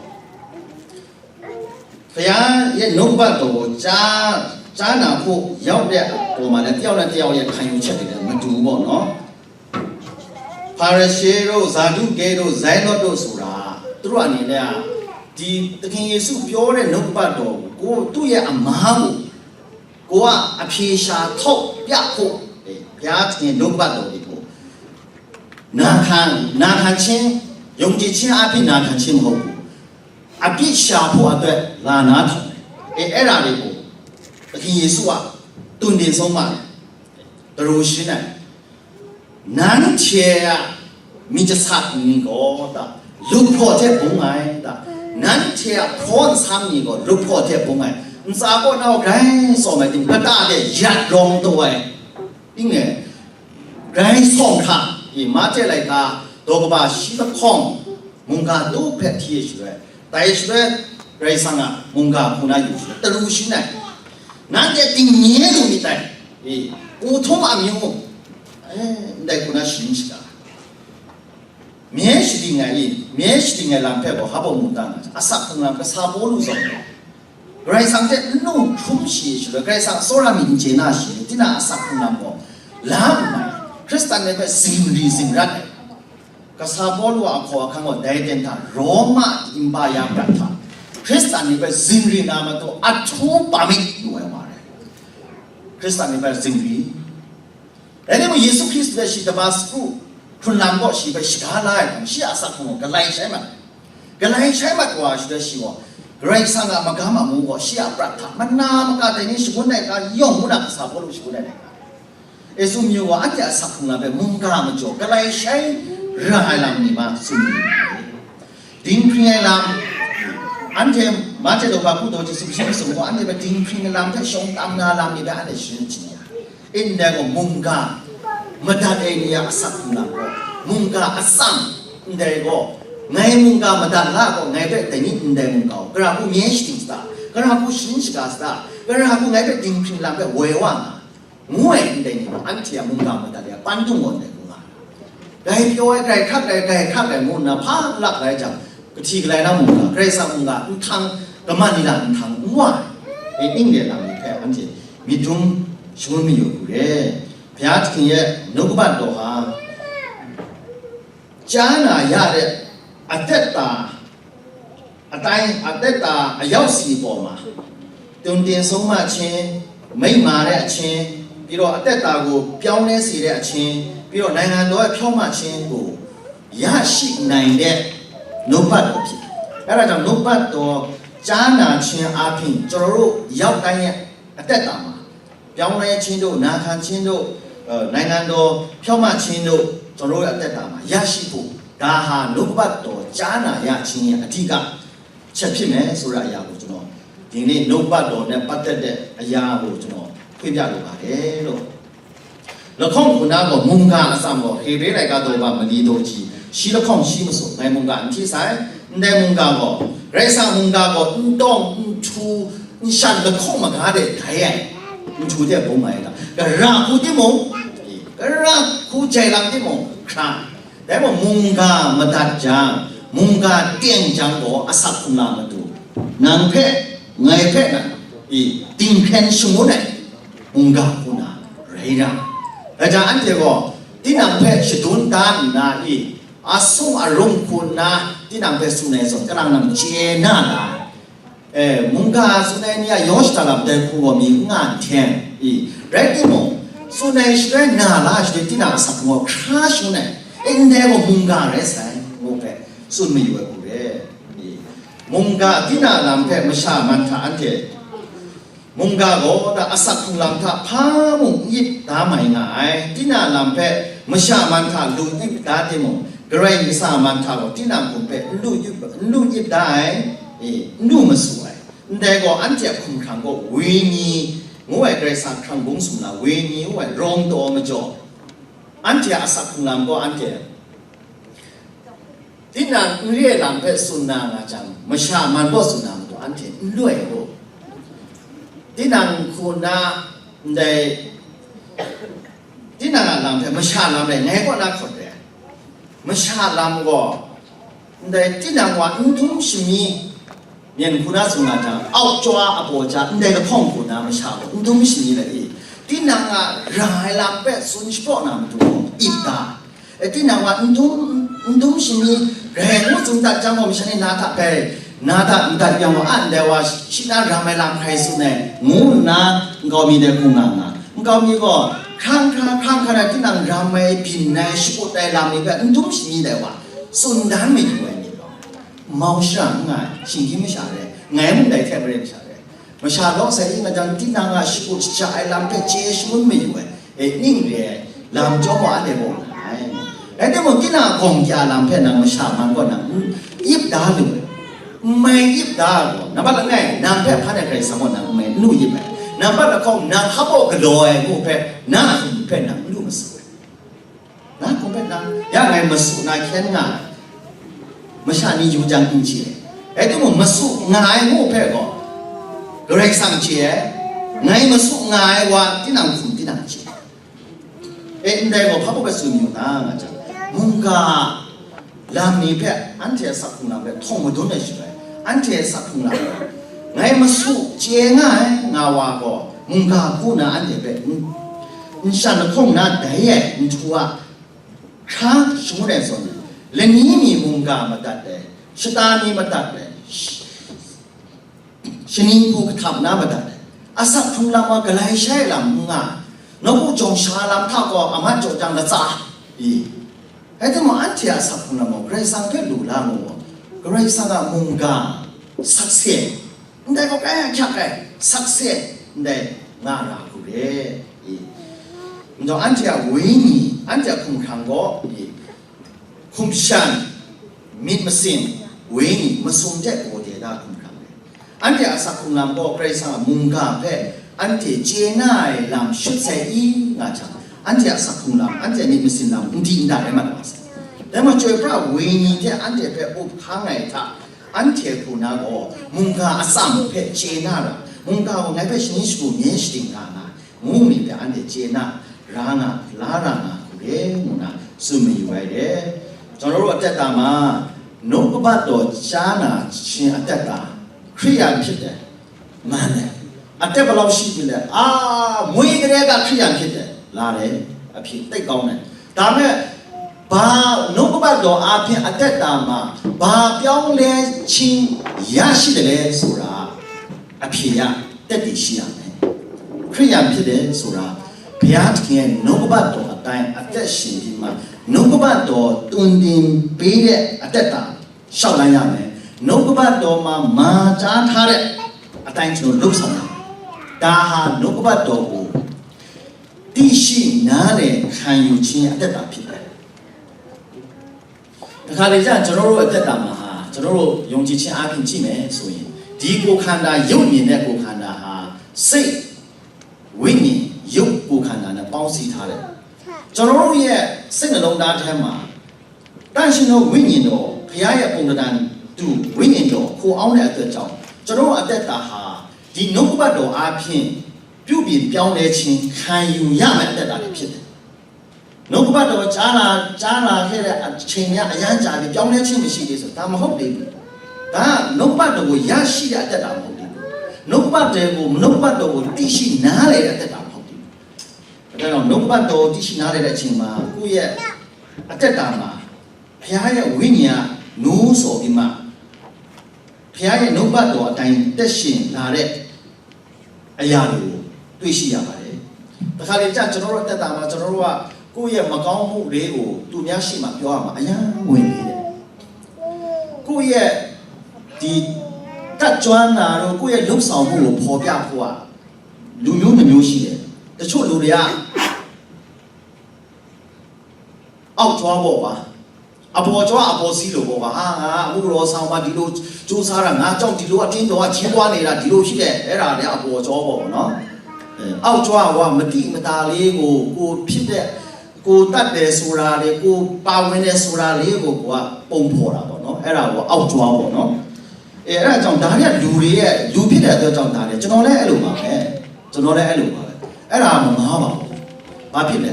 ဘုရားရဲ့နှုတ်ကပတ်တော်ကိုကြား၊ ကြားနာဖို့ရောက်တဲ့အပေါ်မှာလည်း တယောက်နဲ့တယောက်ရဲ့ခံယူချက်တွေလည်းမတူဘူးပေါ့နော်။ ဖာရရှဲတို့၊ ဇာဒုကဲတို့၊ ဇဲလော့တို့ဆိုတာ သူတို့အနေနဲ့က ဒီသခင်ယေရှုပြောတဲ့နှုတ်ကပတ်တော်ကို သူ့ရဲ့အမားကို ကိုကအဖြေရှာထောက်ပြဖို့၊ ဘုရားသခင်နှုတ်ကပတ်တော်တွေကိုနာခံ၊ နာခံခြင်း၊ ယုံကြည်ခြင်းအားဖြင့်နာခံခြင်းမဟုတ်ဘူး။ အပြစ်ရှာဖို့အတွက်လာနားထောင်တယ်။ အဲ၊ အဲ့ဒါတွေကိုသခင်ယေရှုကတွင်တင်ဆုံးမတယ်။ တရူးရှင်းတယ်။ နန်းချေရမိတဆတ်နီကောတာလုဖော်တဲ့ပုံငိုင်းတာနန်းချေရဖော်ဆမ်းနီကောလုဖော်တဲ့ပုံငိုင်း မစားကောနောက်ဂိုင်းစော်မယ်တင်ကတာတဲ့ရတ်ရောင်းတော့တင်းငယ်ဂိုင်းဆောင်ခါဒီမတ်တဲလိုက်တာဒေါ်ကဘာရှိသခေါင်မုန်ကဒို့ဖက်ထီရရွယ်တိုင်ရွယ်ဂိုင်းဆောင်ကမုန်ကခုနယူရွယ်တရူးရှိနိုင်နန်းတဲ့တင်ငယ်လို့မိတိုင်ကိုထုံးအမျိုးအဲတိုက်ခုနရှိရှိတာ မြဲရှိတည်ငြိမ်၊ မြဲရှိတည်ငြိမ်လမ်းဖက်ကို ဟပ်ဖို့မူတမ်းတာ။ အစခုံလမ်းကစားဖို့လို့ဆိုတယ်။ ဂရိတ်ဆန်တဲ့နှုတ်ထုံးရှိရှိလို့၊ ဂရိတ်ဆန်အစောရမီးမကျေနပ်ရှိလို့၊ တိနာအစခုံလမ်းကိုလမ်းမှန်၊ ခရစ်စတန်တွေပဲဇင်ရီဇင်ရတ်တယ်။ ကစားဖို့လို့အခေါ်အခန်းကိုဒိုင်တင်တာ၊ ရောမအင်ပါယာပြတ်တာ၊ ခရစ်စတန်တွေပဲဇင်ရီနာမတော်အထူးပါမစ်ယူဝဲပါတယ်။ ခရစ်စတန်တွေပဲဇင်ရီ ဒါကြောင့်ယေရှုခရစ်ရဲ့ရှိတပါစကုခုနလမ်းကိုရှိပဲရှိကားလိုက်ရှိအစကုကိုကလိုင်ဆိုင်မှာကလိုင်ဆိုင်မှာကွာရှိတဲ့ရှိကိုဂရိတ်ဆန်ကမကမ်းမှာမူကိုရှိအပြတ်ထမနာမကတဲ့နေရှိကိုနိုင်ကယုံမူနာကစားဖို့လို့ရှိကိုနိုင်တယ်။ အဲစုမျိုးကအတ္တအစကုလာပဲမုန်ကမကြော်ကလိုင်ဆိုင်ရဟလာမီပါစုမျိုး ဒင်းဖျင်းလမ်းအန်တေမတ်တေတော့ဘာကူတော့ဒီစုစုစုကိုအန်တေပဲဒင်းဖျင်းလမ်းတဲ့ရှုံးတမ်းနာလမ်းနေပဲအန်တေရှင်းချင်ရအင်းတဲ့ကိုမုန်ကမတတ်တဲ့နေရာအစပ်ကူလာကိုမုန်ကအစံတဲ့ကိုငယ်မုန်ကမတတ်လာကိုငယ်ပဲတနည်းအင်းတဲ့မုန်ကကိုကရာကူမြဲရှိတင်စတာကရာကူရှင်းရှိကစတာကရာကူငယ်ပဲဒင်းဖျင်းလမ်းပဲဝဲဝါနာ ငွေ့တဲ့နေမှာအန်တီအမုန်ကမတတ်တဲ့ပန်းတုံးဝင်တဲ့ကူလာ ဂိုင်ပြောဝဲဂိုင်ခတ်ဂိုင်ဂိုင်ခတ်ဂိုင်မုန်နာဖားလပ်ဂိုင်ကြောင့်ကထီကလိုင်နာမုန်ကဂရိတ်ဆန်မုန်ကအူထံကမန်နီလာအူထံဝါအင်းငယ်လာမီဖဲအန်တီမီတုံးရှုံးမီယို့ကူတယ်ဘုရားသခင်ရဲ့နှုတ်ကပတ်တော်ဟာကြားနာရတဲ့အသက်တာအတိုင်းအသက်တာအရောက်စီပေါ်မှာတုန်တင်ဆုံးမခြင်းမိမ့်မာတဲ့အခြင်းပြီးတော့အသက်တာကိုပြောင်းလဲစေတဲ့အခြင်းပြီးတော့နိုင်ငံတော်ရဲ့ဖြောင့်မတ်ခြင်းကိုရရှိနိုင်တဲ့နှုတ်ပတ်တော်ဖြစ်တယ်။အဲဒါကြောင့်နှုတ်ပတ်တော်ကြားနာခြင်းအပြင်ကျွန်တော်တို့ရောက်တိုင်းရဲ့အသက်တာမှာပြောင်းလဲခြင်းတို့နာခံခြင်းတို့အဲနိုင်ငံတော်ဖြောင့်မတ်ခြင်းတို့ကျွန်တော်တို့ရဲ့အသက်တာမှာရရှိဖို့ဒါဟာနှုတ်ပတ်တော်ကြားနာရခြင်းရဲ့အဓိကချက်ဖြစ်မယ်ဆိုတဲ့အရာကိုကျွန်တော်ဒီနေ့နှုတ်ပတ်တော်နဲ့ပတ်သက်တဲ့အရာကိုကျွန်တော်ဖွင့်ပြလိုပါတယ်လို့ လခေါင်ခုနကမုန်ကအစံကိုဟေဘရဲလိုက်ကတော့ပါမလီတော့ကြီးရှိလခေါင်ရှိမဆိုငိုင်မုန်ကအန်တီဆိုင် Ndai mungga gaw, Karai Kasang mungga gaw n tawng, n htu, n shan lahkawng maga de dai ai, n htu de bung ai ga, gara hku timung, gara hku jai lam timung, hkra. Dai mung mungga madat jang, mungga teng jang gaw asak hkum la matu, nang hpe, ngai hpe na, i, dinghkren shangun ai mungga hku na rai ra. Dai jang anhte gaw tinang hpe shadun da nna, i, asung arung hku nna tinang hpe tsun ai zawn, kalang nang chye na la ai. E, mungga tsun ai ni a yawng shada lam dai hku gaw mi n nga nhten, i, rai timung, tsun ai shaloi na la ai shaloi tinang asak gaw hkra shangun ai, e, ndai gaw mungga rai sai, ngu hpe tsun mayu ai hku re, i, mungga tinang lam hpe masha man hta anhte, mungga gaw da asak hkrung lam hta hpa mung n yip da mai nga ai. Tinang lam hpe masha man hta lu yip da timung, Karai Kasang man hta gaw tinang hkum hpe n lu yip, n lu yip da ai, e, n lu masu ai. Ndai gaw anhte a hkumhkrang gaw wenyi ngu ai Karai Kasang hkrang bung sumla wenyi ngu ai rawng taw majaw, anhte a asak hkrung lam gaw anhte tinang n re ai lam hpe tsun na nga jang, masha man gaw tsun na matu anhte n lu ai gaw, tinang hku na ndai tinang a lam hpe masha lam rai, ngai kaw na hkawt re ai. Masha lam gaw ndai tinang wa n dum shami, myen hku na tsun nga jang, au chyaw a apaw ja ndai lahkawng hku na masha gaw n dum shami lai i, tinang a ra ai lam hpe tsun shapraw na matu gaw ip ta. E, tinang wa n dum, n dum shami rai ngu tsun dat jang gaw, masha ni na hta bai, na hta n dat yang gaw, a, ndai wa shi na ram ai lam hkrai tsun ai, ngu nna nkau mi dai hku nga nga. Nkau mi gaw, hkrang hkra, hkrang hkra na tinang ram ai, byin ai, shakut ai lam ni hpe n dum shami dai wa, tsun dan mayu ai myit gaw, mau shara n nga ai, shinggyim masha rai, ngai mung dai hte maren masha rai. Masha lawt sai i nga jang, tinang a shakut shaja ai lam hpe chye shangun mayu ai, e, ning re ai lam chyawm gaw anhte gaw nga ai. Rai timung, tinang a gawng kya lam hpe nang masha man gaw nang n yip da lu ai. N mai yip da gaw, nambat langai, nang hpe hpan ai Karai Kasang gaw nang n mai n lu yip ai. Nambat lahkawng, nang hpa baw galaw ai ngu hpe, na a hkum hpe nang n lu masu ai. Na hkum hpe nang, ya ngai masu na hkyen nga ai, masha ni yu jang n chye ai. Rai timung, masu nga ai ngu hpe gaw, Karai Kasang chye ai, ngai masu nga ai wa, tinang hkum tinang chye ai. E, ndai gaw hpa baw hpe tsun yu na nga jang, mungga lam ni hpe anhte a asak hkrung lam hpe htawng madun ai shaloi, anhte a asak hkrung lam gaw, ngai masu chye nga ai nga wa gaw, mungga hku na anhte hpe n, n shan lahkawng na dai ai nhtu a hkra shangun ai zawn, lani mi mungga madat ai, shata mi madat ai, sh-, shaning hku kahtap na madat ai, asak hkrung lam wa galai shai lam n nga ai, nawku jawng sha lam hta gaw amat jaw jang latsa i. Rai timung, anhte a asak hkrung lam gaw Karai Kasang hpe lu la mu gaw, Karai Kasang a mungga sakse, ndai gaw kai ahkyak ai sakse, ndai nga ra hku re i. Ntaw anhte a wenyi, anhte a hkumhkrang gaw i, hkum shan, myit masin, wenyi masum hte gawde da hkumhkrang re. Anhte a asak hkrung lam gaw Karai Kasang a mungga hpe anhte chye na ai lam shut sai i nga jang, anhte a asak hkrung lam, anhte a myit masin lam n di n da rai mat wa sai. Dai majaw chyoi pra wenyi hte anhte hpe up hkang ai hta, anhte hku na gaw mungga atsam hpe chye na ra, mungga gaw ngai hpe shaning shagu nye shading nga nga, ngu mi hpe anhte chye na, ra nga, la ra nga hku re, ngu na tsun mayu ai re. ကျွန်တော်တို့အသက်တာမှာနှုတ်ကပတ်တော်ကြားနာခြင်းအသက်တာခရိယန်ဖြစ်တယ်မှန်တယ်အသက်ဘယ်လောက်ရှိပြီလဲအာမွေးကလေးကခရိယန်ဖြစ်တယ်လာတယ်အဖြစ်သိပ်ကောင်းတယ်ဒါပေမဲ့ဘာနှုတ်ကပတ်တော်အပြင်အသက်တာမှာဘာပြောင်းလဲခြင်းရရှိတယ်လဲဆိုတာအဖြေရ သက်သေရှိရမယ်။ခရိယန်ဖြစ်တယ်ဆိုတာဘုရားသခင်ရဲ့နှုတ်ကပတ်တော်အတိုင်းအသက်ရှင်ပြီးမှနှုတ်ကပတ်တော်တွင်တင်ပေးတဲ့အသက်တာလျှောက်လှမ်းရမယ်။နှုတ်ကပတ်တော်မှာမှာကြားထားတဲ့အတိုင်းကျွန်တော်လုပ်ဆောင်ရမယ်။ဒါဟာနှုတ်ကပတ်တော်ကိုသိရှိနားလည်ခံယူခြင်းအသက်တာဖြစ်တယ်။တခါလေကျရင်ကျွန်တော်တို့အသက်တာမှာဟာကျွန်တော်တို့ယုံကြည်ခြင်းအားဖြင့်ကြည့်မယ်ဆိုရင်ဒီကိုယ်ခန္ဓာရုပ်မြင်တဲ့ကိုယ်ခန္ဓာဟာစိတ်ဝိညာဉ်ရုပ်ကိုယ်ခန္ဓာနဲ့ပေါင်းစည်းထားတယ်ကျွန်တော်တို့ရဲ့စိတ်နှလုံးသားထဲမှာတန်ရှင်သောဝိညာဉ်တော်ဘုရားရဲ့ပုံသဏ္ဍာန် သူဝိညာဉ်တော် ခိုအောင်းတဲ့အတွက်ကြောင့် ကျွန်တော်တို့အသက်တာဟာ ဒီနှုတ်ကပတ်တော်အားဖြင့် ပြုပြင်ပြောင်းလဲခြင်း ခံယူရမယ့်အသက်တာတွေဖြစ်တယ်။ နှုတ်ကပတ်တော်ကြားလာကြားလာခဲ့တဲ့အချိန်များအရမ်းကြာပြီး ပြောင်းလဲခြင်းမရှိသေးဆို ဒါမဟုတ်သေးဘူး။ ဒါကနှုတ်ကပတ်တော်ကိုရရှိတဲ့အသက်တာမဟုတ်သေးဘူး။ နှုတ်ကပတ်တော်ကိုနှုတ်ကပတ်တော်ကိုသိရှိနားလည်တဲ့အသက်တာမဟုတ်သေးဘူး။ ဒါကြောင့်နှုတ်ကပတ်တော်ကိုသိရှိနားလည်တဲ့အချိန်မှာ ကိုယ့်ရဲ့အသက်တာမှာ ဘုရားရဲ့ဝိညာဉ်က နှိုးဆော်ပြီးမှ ဘုရားရဲ့နှုတ်ကပတ်တော်အတိုင်း အသက်ရှင်လာတဲ့အရာတွေကို တွေ့ရှိရပါတယ်။ တခါလေကျ ကျွန်တော်တို့အသက်တာမှာ ကျွန်တော်တို့က ကိုယ့်ရဲ့မကောင်းမှုတွေကို သူများရှေ့မှာပြောရမှာ အရမ်းငွေ့နေတယ်။ ကိုယ့်ရဲ့ဒီတတ်ကျွမ်းတာတို့ ကိုယ့်ရဲ့လုပ်ဆောင်မှုကိုဖော်ပြဖို့က လူမျိုးနှမျိုးရှိတယ်။ တချို့လူတွေက အောက်ကျောပေါ့ကွာ။ အပေါ်ကျောကအပေါ်စီးလို့ပေါ့ကွာ။ ဟာငါအမှုတော်ဆောင်မှာဒီလိုစူးစမ်းတာ ငါကြောင့်ဒီလိုအတင်းတော်ကကြီးပွားနေတာ ဒီလိုရှိတယ်။ အဲ့ဒါလည်းအပေါ်ကျောပေါ့နော်။ အဲအောက်ကျောကကွာ မတိမတာလေးကို ကိုဖြစ်တဲ့ ကိုတတ်တယ်ဆိုတာလေ ကိုပါဝင်တယ်ဆိုတာလေးကို ကိုကပုံဖော်တာပေါ့နော်။ အဲ့ဒါကိုအောက်ကျောပေါ့နော်။ အဲအဲ့ဒါကြောင့်ဒါတွေကလူတွေရဲ့ လူဖြစ်တဲ့အတွက်ကြောင့်ဒါတွေ ကျွန်တော်လည်းအဲ့လိုပါပဲ။ ကျွန်တော်လည်းအဲ့လိုပါပဲ။ အဲ့ဒါမမားပါဘူး။ ဘာဖြစ်လဲ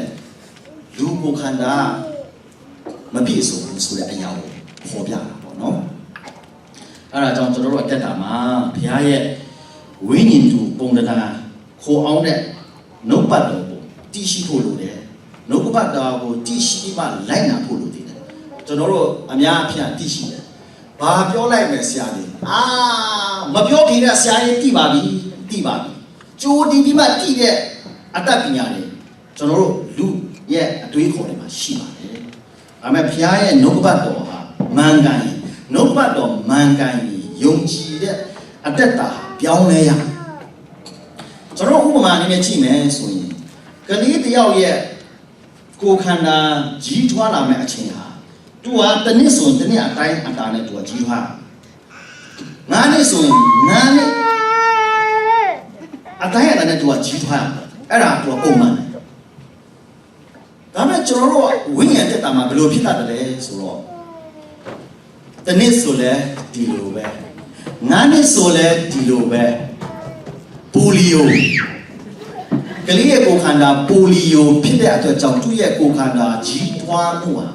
။ လူကိုယ်ခန္ဓာမပြည့်စုံဘူးဆိုတဲ့အရာကိုဖော်ပြတာပေါ့နော်။ အဲ့ဒါကြောင့်ကျွန်တော်တို့အသက်တာမှာ ဘုရားရဲ့ဝိညာဉ်သူပုံသဏ္ဍာန် ခိုအောင်းတဲ့နှုတ်ကပတ်တော်ကိုသိရှိဖို့လိုတယ်။ နှုတ်ကပတ်တော်ကိုသိရှိပြီးမှလိုက်နာဖို့လိုသေးတယ်။ ကျွန်တော်တို့အများအပြားသိရှိတယ်။ ဘာပြောလိုက်မယ်ဆရာကြီး။ အာမပြောခင်ကဆရာကြီးသိပါပြီ။ သိပါပြီ။ ကြိုတင်ပြီးမှသိတဲ့အတတ်ပညာတွေ ကျွန်တော်တို့လူရဲ့အတွေးအခေါ်တွေမှာရှိပါတယ်။ ဒါပေမဲ့ဘုရားရဲ့နှုတ်ကပတ်တော်ဟာမှန်ကန်ရင် နှုတ်ကပတ်တော်မှန်ကန်ရင် ယုံကြည်တဲ့အသက်တာဟာပြောင်းလဲရတယ်။ ကျွန်တော်ဥပမာနည်းနည်းကြည့်မယ်ဆိုရင် ကလေးတစ်ယောက်ရဲ့ကိုယ်ခန္ဓာကြီးထွားလာမယ့်အချိန်ဟာ သူကတစ်နှစ်ဆိုရင်တစ်နှစ်အတိုင်းအတာနဲ့သူကကြီးထွားလာတယ်။ ငါးနှစ်ဆိုရင်ငါးနှစ်အတိုင်းအတာနဲ့သူကကြီးထွားလာတယ်။ အဲ့ဒါသူကပုံမှန်တယ်။ ဒါပေမဲ့ကျွန်တော်တို့ကဝိညာဉ်အသက်တာမှာဘယ်လိုဖြစ်လာတယ်လဲဆိုတော့ တစ်နှစ်ဆိုလည်းဒီလိုပဲ၊ ငါးနှစ်ဆိုလည်းဒီလိုပဲ၊ ပိုလီယို၊ ကလေးရဲ့ကိုယ်ခန္ဓာပိုလီယိုဖြစ်တဲ့အတွက်ကြောင့် သူ့ရဲ့ကိုယ်ခန္ဓာကြီးထွားမှုဟာ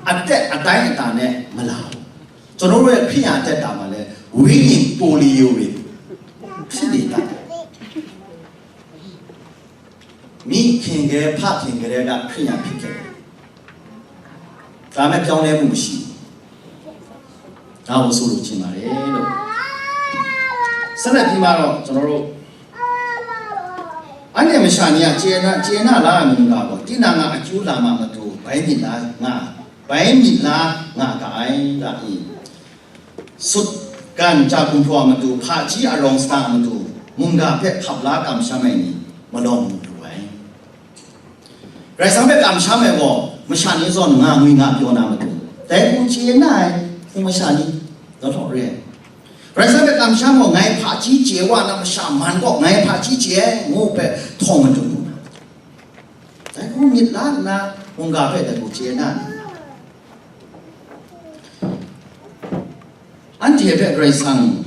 အသက်အတိုင်းအတာနဲ့မလာဘူး။ ကျွန်တော်တို့ရဲ့ခရိယာန်အသက်တာမှာလည်းဝိညာဉ်ပိုလီယိုတွေဖြစ်နေတတ်တယ်။ မိခင်ကတည်းက ဖခင်ကတည်းက ခရိယာန်ဖြစ်ခဲ့တယ်။ ဒါပေမဲ့ပြောင်းလဲမှုမရှိဘူး။ ဒါကိုဆိုလိုချင်ပါတယ်လို့။ ဆက်လက်ပြီးမှတော့ကျွန်တော်တို့ အနုမ္မရှဏိယ ကျဲန ကျဲနလမုၢ်ဂၤကို တိနဂါအကျိုးလာမှမသိ ဘိုင်းမီးလါငါ ဘိုင်းမီးလါငါကအိုင် ဒါအင်း สุดกันจากคุณพ่อมาดู ဖကြီးအရောင်စတာမတူ မုန်ဂါဖက်ခပ်လာကမ်ရှမ်းမယ်နီ မလောင်မူတူဝဲ။ ရိုင်ဆံဘက် ကမ်ရှမ်းမယ်ကော မရှါနီဇွန် ငါငွေငါပြောနာမတူ တဲကူချေနိုင် ဖူမရှါနီ တော့တော့ရဲ ရိုင်ဆံဘက် ကမ်ရှမ်းမော ငါဖကြီးကျဲဝါနာ မရှါမန်ကော ငါဖကြီးကျဲ ငို့ပဲ ထောင်မတူ တဲကူမြစ်လာနာ မုန်ဂါဖက်တဲကူချေနိုင် Anhte hpe Karai Kasang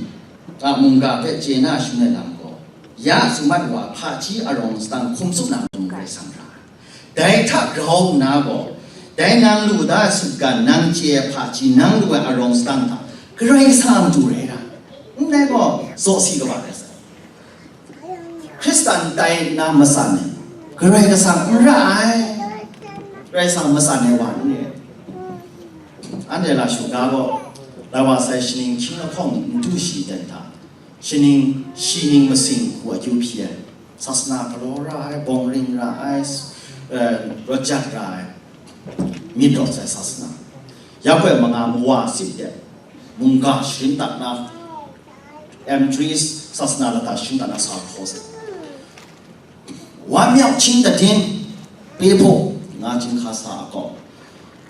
a mungga hpe chye na shangun ai lam gaw, ya a tsun mat wa hpaji arawng sadang hkum tsup na mung Karai Kasang ra ai. Dai hta grau nna gaw, dai nang lu da ai sutgan, nang chye ai hpaji, nang lu ai arawng sadang hta, Karai Kasang a matu rai ra ai. Ndai gaw, zaw si kaba rai sai. ခရစ်စတန်တိုင်နာမဆန်နဲ့ Karai Kasang n ra ai. Karai Kasang masan ai wa n re. Anhte la shu ga gaw, la wa sai shaning hkying lahkawng n du shi dan hta, shaning shi ning masing hku akyu hpyi ai, sasana galaw ra ai, bawng ring ra ai, eh, rawt jat ra ai, myit dawt sai sasana, ya koi manga mawa sip de, mungga sharin dat na, M three sasana lata sharin dat na sa hkaw sai. ဝမ်းမြောက်ခြင်းသတင်းပေးဖို့ ငါးခြင်းခါစာအကောက်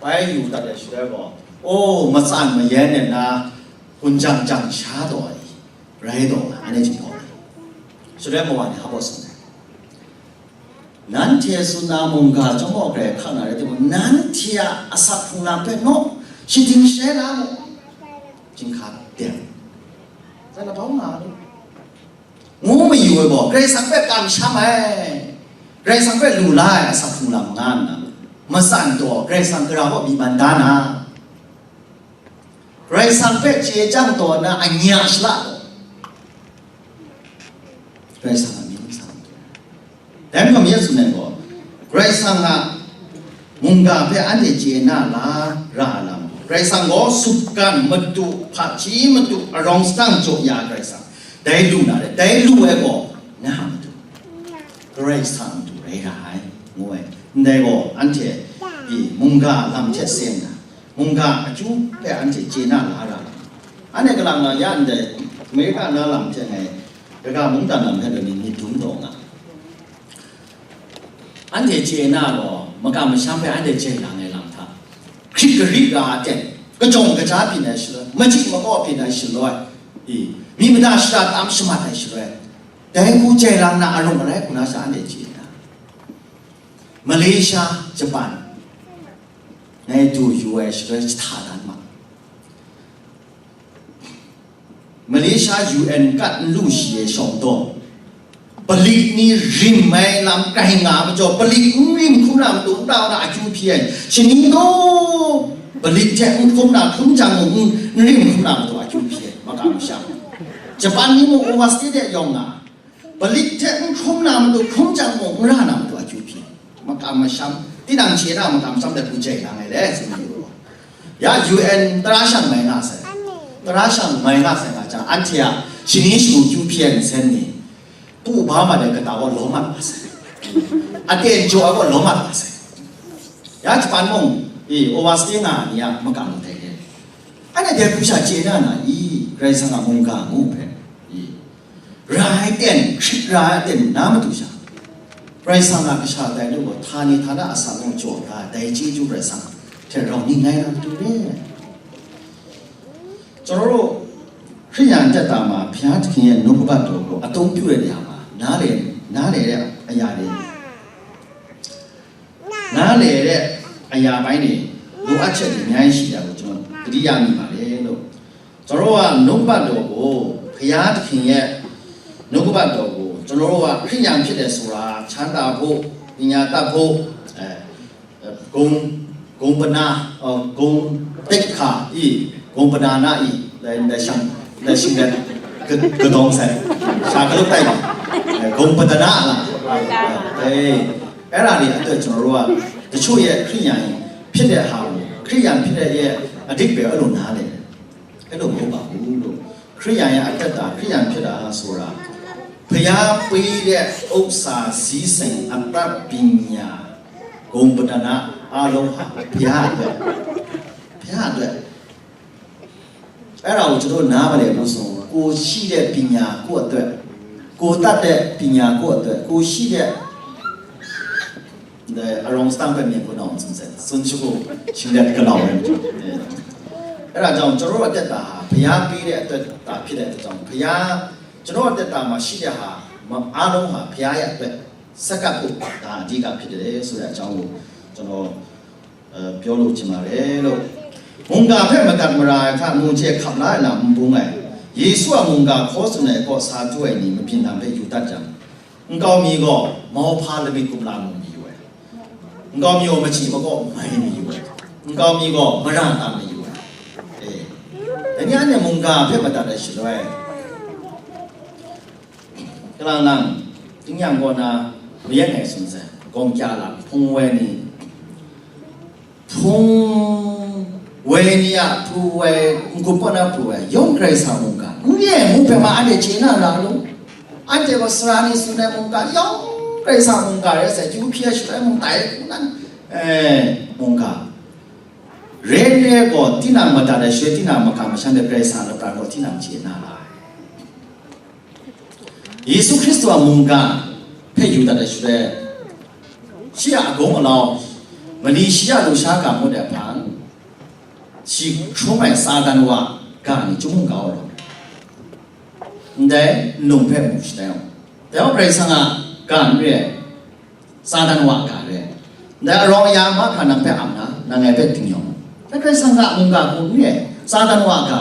ပဲယူတတ်တဲ့ ရွှဲပေါ် အိုး မဆန့်မရဲနဲ့ နာ ဟွန်ကြံကြံရှားတော်အံ ရဲတော်မှာ အနဲ့ချင်တော်တယ်။ ရွှဲပေါ်မှာ နေဟောဖို့ဆုံးတယ်။ နန်းထေသူနာမုံကကျောင်းပေါ်ကခဏရဲတဲ့ နန်းထေအစာဖုန်လာပဲ့နော် ရှိတင်ရှဲလာမို့ Chyinghka deng. Zan labau nga lu. Ngu mayu ai gaw, Karai Kasang hpe kamsham ai, Karai Kasang hpe lu la ai asak hkrung lam nga nna, matsan taw, Karai Kasang gara kaw myi man da na, Karai Kasang hpe chye chyang taw na anya shala taw, Karai Kasang a myit matsang taw. Dai hkam ya tsun ai gaw, Karai Kasang a mungga hpe anhte chye na la ra ai lam, Karai Kasang gaw sutgan madu, hpaji madu, arawng sadang jaw ya Karai Kasang, dai lu na re, dai lu ai gaw na a madu, Karai Kasang a madu rai ra ai, ngu ai. Ndai gaw anhte i mungga lam hte sen na, mungga akyu hpe anhte chye na la ra ai. Anhte kalang na ya ndai, Amerika na lam hte ngai, kaga mungdan lam hte lani myit dum taw nga. Anhte chye na gaw, makam masham hpe anhte chye lang ai lam hta, hkrit gari ga aten, kajawng kaja byin ai shaloi, machyi makaw byin ai shaloi, i, myi mada shara tam shamat ai shaloi, dai hku chye lang na arung arai hku na sha anhte chye na, Malaysia, Japan, ngai du yu ai shaloi jahta dan ma. Malaysia U N kat n lu shi ai shawng daw, palik ni rim ai lam grai nga majaw, palik n rim hkrum na matu n tau na akyu hpyi ai, shani gaw palik hte n hkrum na hkrum jang mung, n rim hkrum na matu akyu hpyi ai, makam masham. Japan ni mung overstay de yawng nga, palik hte n hkrum na matu hkrum jang mung, n ra na matu akyu hpyi ai, makam masham. Tinang chye na makam masham de hku jai lang ai le, tsun yu. Ya U N tara shang mai nga sai. Tara shang mai nga sai nga jang, anhte a shani shagu kyu hpyi ai nsen ni, pu ba ma de kata gaw lawm mat ma sai. Aten jaw ai gaw lawm mat ma sai. Ya Japan mung, e, overstay nga ai ni a makam dai re. Anhte dai hku sha chye na na i, Karai Kasang a mungga ngu hpe, i, ra ai ten, hkrit ra ai ten na matu sha, Karai Kasang a kasha tai lu gaw, htani htana asak mung jaw da, dai chyeju Karai Kasang hte rau ning ngai na matu re. ကျွန်တော်တို့ ခရစ်ယာန်အသက်တာမှာ ဘုရားသခင်ရဲ့နှုတ်ကပတ်တော်ကို အသုံးပြုတဲ့နေရာမှာ နားလည်နားလည်တဲ့အရာတွေ နားလည်တဲ့အရာပိုင်းတွေ လိုအပ်ချက်တွေအများကြီးရှိတာကို ကျွန်တော်သတိရမိပါတယ်လို့။ ကျွန်တော်တို့ကနှုတ်ကပတ်တော်ကို ဘုရားသခင်ရဲ့နှုတ်ကပတ်တော်ကို ကျွန်တော်တို့ကခရစ်ယာန်ဖြစ်တယ်ဆိုတာ ချမ်းသာဖို့၊ ပညာတတ်ဖို့၊ အဲ၊ ဂုဏ်၊ ဂုဏ်ပဏာ၊ အဲ၊ ဂုဏ်သိက္ခာ၊ ဂုဏ်ပဓာန၊ လက်၊ လက်ရှင်၊ လက်ရှင်တဲ့၊ က၊ ကတုံးဆိုင်၊ ရှာကလုတ်တိုက်၊ အဲ၊ ဂုဏ်ပဓာနလား၊ အဲ၊ အဲ့ဒါတွေအတွက် ကျွန်တော်တို့က တချို့ရဲ့ခရစ်ယာန်ဖြစ်တဲ့ဟာကို ခရစ်ယာန်ဖြစ်တဲ့ရဲ့အဓိပ္ပာယ်အဲ့လိုနားလည်တယ်။ အဲ့လိုမဟုတ်ပါဘူးလို့။ ခရစ်ယာန်ရဲ့အသက်တာ၊ ခရစ်ယာန်ဖြစ်တာဆိုတာ ဘုရားပေးတဲ့ဥစ္စာစည်းစိမ်အတတ်ပညာ၊ ဂုဏ်ပတနာအားလုံးဟာ ဘုရားအတွက်၊ ဘုရားအတွက်။ အဲ့ဒါကို ကျွန်တော်နားမလည်ဘူးဆိုရင် ကိုယ်ရှိတဲ့ပညာကိုယ့်အတွက်၊ ကိုယ်တတ်တဲ့ပညာကိုယ့်အတွက်၊ ကိုယ်ရှိတဲ့ အရောင်စတန်ပဲမြင်ခုနအောင်စံစဲစွန်ချိုကိုရှင်တဲ့ကလောက်ပဲ။ အဲ၊ အဲ့ဒါကြောင့် ကျွန်တော်တို့အသက်တာဟာ ဘုရားပေးတဲ့အတွက်သာဖြစ်တဲ့အတွက်ကြောင့် ဘုရား၊ ကျွန်တော်အသက်တာမှာရှိတဲ့ဟာမအားလုံးဟာ ဘုရားရဲ့အတွက်ဆက်ကပ်ဖို့ ဒါအဓိကဖြစ်တယ်ဆိုတဲ့အကြောင်းကို ကျွန်တော်၊ အဲ၊ ပြောလို့ချင်ပါတယ်လို့။ မုန်ကာဖက်မတတ်မရာအခါ မုန်ကျဲခပ်လာလာမုန်ပုံးငယ်။ ယေရှုအမုန်ကာခေါ်ဆိုတဲ့ကောစာတူးဝဲနေမပြင်းတမ်းပဲယူတတ်ကြ။ ငကောင်းမီးကောမောဖါလမိတ်ကုမ္ပလာမုန်မီးဝဲ။ ငကောင်းမီးကောမချီမကောမိုင်းမီးဝဲ။ ငကောင်းမီးကောမရတာမီးဝဲ။ အဲ။ ဒါညနေမုန်ကာဖက်မတတ်တဲ့ရှင်လွဲ။ ကလန်လန်တင်းညံကောနာမယက်ငယ်စုံစံကောင်းကြလာဖုံးဝဲနေ။ ဖုံးဝဲနေရဖုံးဝဲငုပ်ပနာဖုံးဝဲယုံကြိုက်စားမှုကငွေမှုပဲမှာအဲ့ဒီချိန်နာလာလို့အဲ့ဒီကစရာနေစုနေမှုကယုံကြိုက်စားမှုကရဲစေကျူဖျက်ရွှဲမှုတိုင်နန်အဲမှုကရဲနေကောတိနာမတတ်တဲ့ရွှေတိနာမကမရှိတဲ့ကြိုက်စားလို့တာတော့တိနာမချေနာလာ ယေရှုခရစ်တော်မုန်ကဖဲ့ယူတတ်တဲ့ရွှဲရှိရအကုန်းအလောင်းမလီရှိရလူရှားကမှုတဲ့ဖန်ရှိထုံးမဲ့စာတန်ဝါကနေကျုံးကောက်တော့တဲ့နုံဖဲ့မှုရှိတယ်တဲ့ပြိဿနာကံရဲစာတန်ဝါကရဲဒါရောင်ရမခါနံပါတ်အမနာနငယ်ပဲတင်ရောဒါပြိဿနာမုန်ကကိုရဲစာတန်ဝါက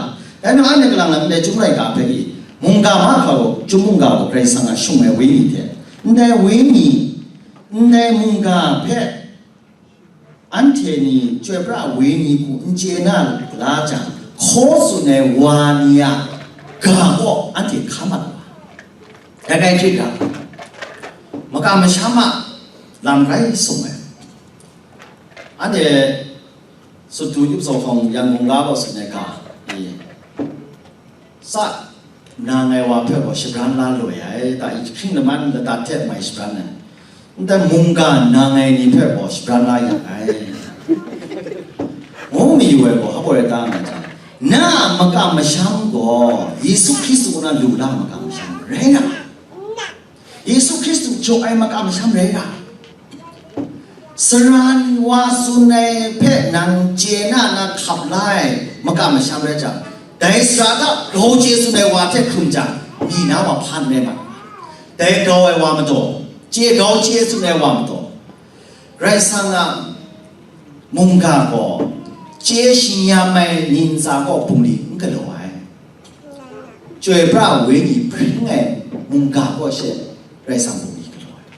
Dai majaw, anhte kalang lam ndai Chyum laika hpe i, mungga mahkra gaw, Chyum mungga gaw Karai Kasang a shung ai Wenyi hte, ndai Wenyi, ndai mungga hpe anhte ni Chyoi Pra Wenyi hku n chye na la jang, hkaw tsun ai wa ni a ga gaw anhte hka mat wa. Dai rai hkrit ga, makam masham a lam rai sung ai. Anhte Sut Du Yup Zaw Hkawng Yangon ga gaw tsun ai ga, e, sa nang ai wa hpe gaw shabran la loi ai, ta i, hkying laman ladat hte mai shabran ai, ndai mungga nang ai ni hpe gaw shabran la yang ai, ngu mayu ai gaw, hpa rai ta nga jang, na a makam masham gaw Yesu Hkristu kaw na lu la makam masham rai na? Yesu Hkristu jaw ai makam masham rai ra? Saran wa tsun ai hpe nang chye na na hkap la ai makam masham rai jang, dai sara hta grau chye tsun ai wa hte hkrum jang, mi na wa hpa n rai ma. Dai grau ai wa madaw, chye grau chye tsun ai wa madaw, Karai Kasang a mungga gaw chye shingyam ai ni ntsa kaw bungli n galaw ai. Chyoi Pra Wenyi hpring ai mungga kaw she Karai Kasang bungli galaw ai.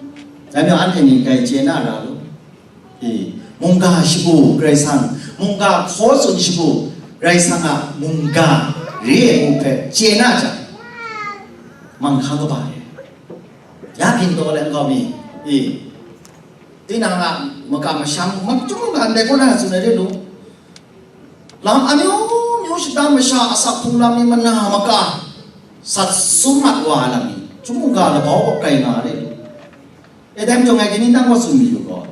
Dai majaw, anhte ni grai chye na ra lu. E, mungga shagu Karai Kasang, mungga hkaw tsun shagu Karai Kasang a mungga re ai hpe chye na jang, manghkang kaba re. Ya byin taw let nkau mi, e, tinang a makam masham, machyum mungga ndai kaw na tsun ai re lu. Lam amyu myu shada masha a asak hpung lam ni mana maka sat sum mat wa ai lam ni, chyum mungga labau kaw kai nga ai re lu. E, dai majaw ngai kaning nang kaw tsun mayu gaw,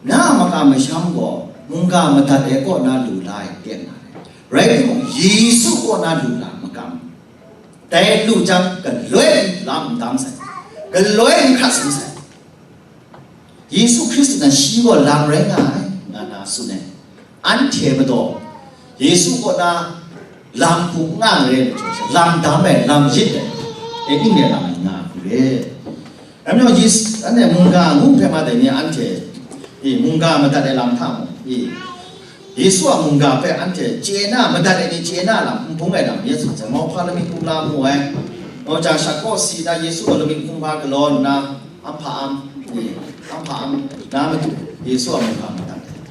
na a makam masham gaw mungga madat ai kaw na lu la ai ten na re. Rai timung, Yesu kaw na lu la makam. Dai lu jang, galoi n lam n dam sai, galoi n hkrat sum sai. Yesu Hkristu nan shi gaw lam rai nga ai, nga na tsun ai. Anhte madaw, Yesu kaw na lam hku n nga n rai ai majaw, lam dam ai, lam yit ai, e, ning rai lam ai nga hku re. Dai majaw, Yesu, anhte mungga ngu hpe ma dai ni anhte, e, mungga madat ai lam hta mung, e, Yesu a mungga hpe anhte chye na, madat ai ni chye na lam, n bung ai lam, Yesu hte mauhpa lamik hkum la mu ai. Mau jang, shat kaw si na Yesu gaw lamik hkum hpa galaw nna, am hpa am, e, am hpa am na matu, Yesu a mungga madat ai.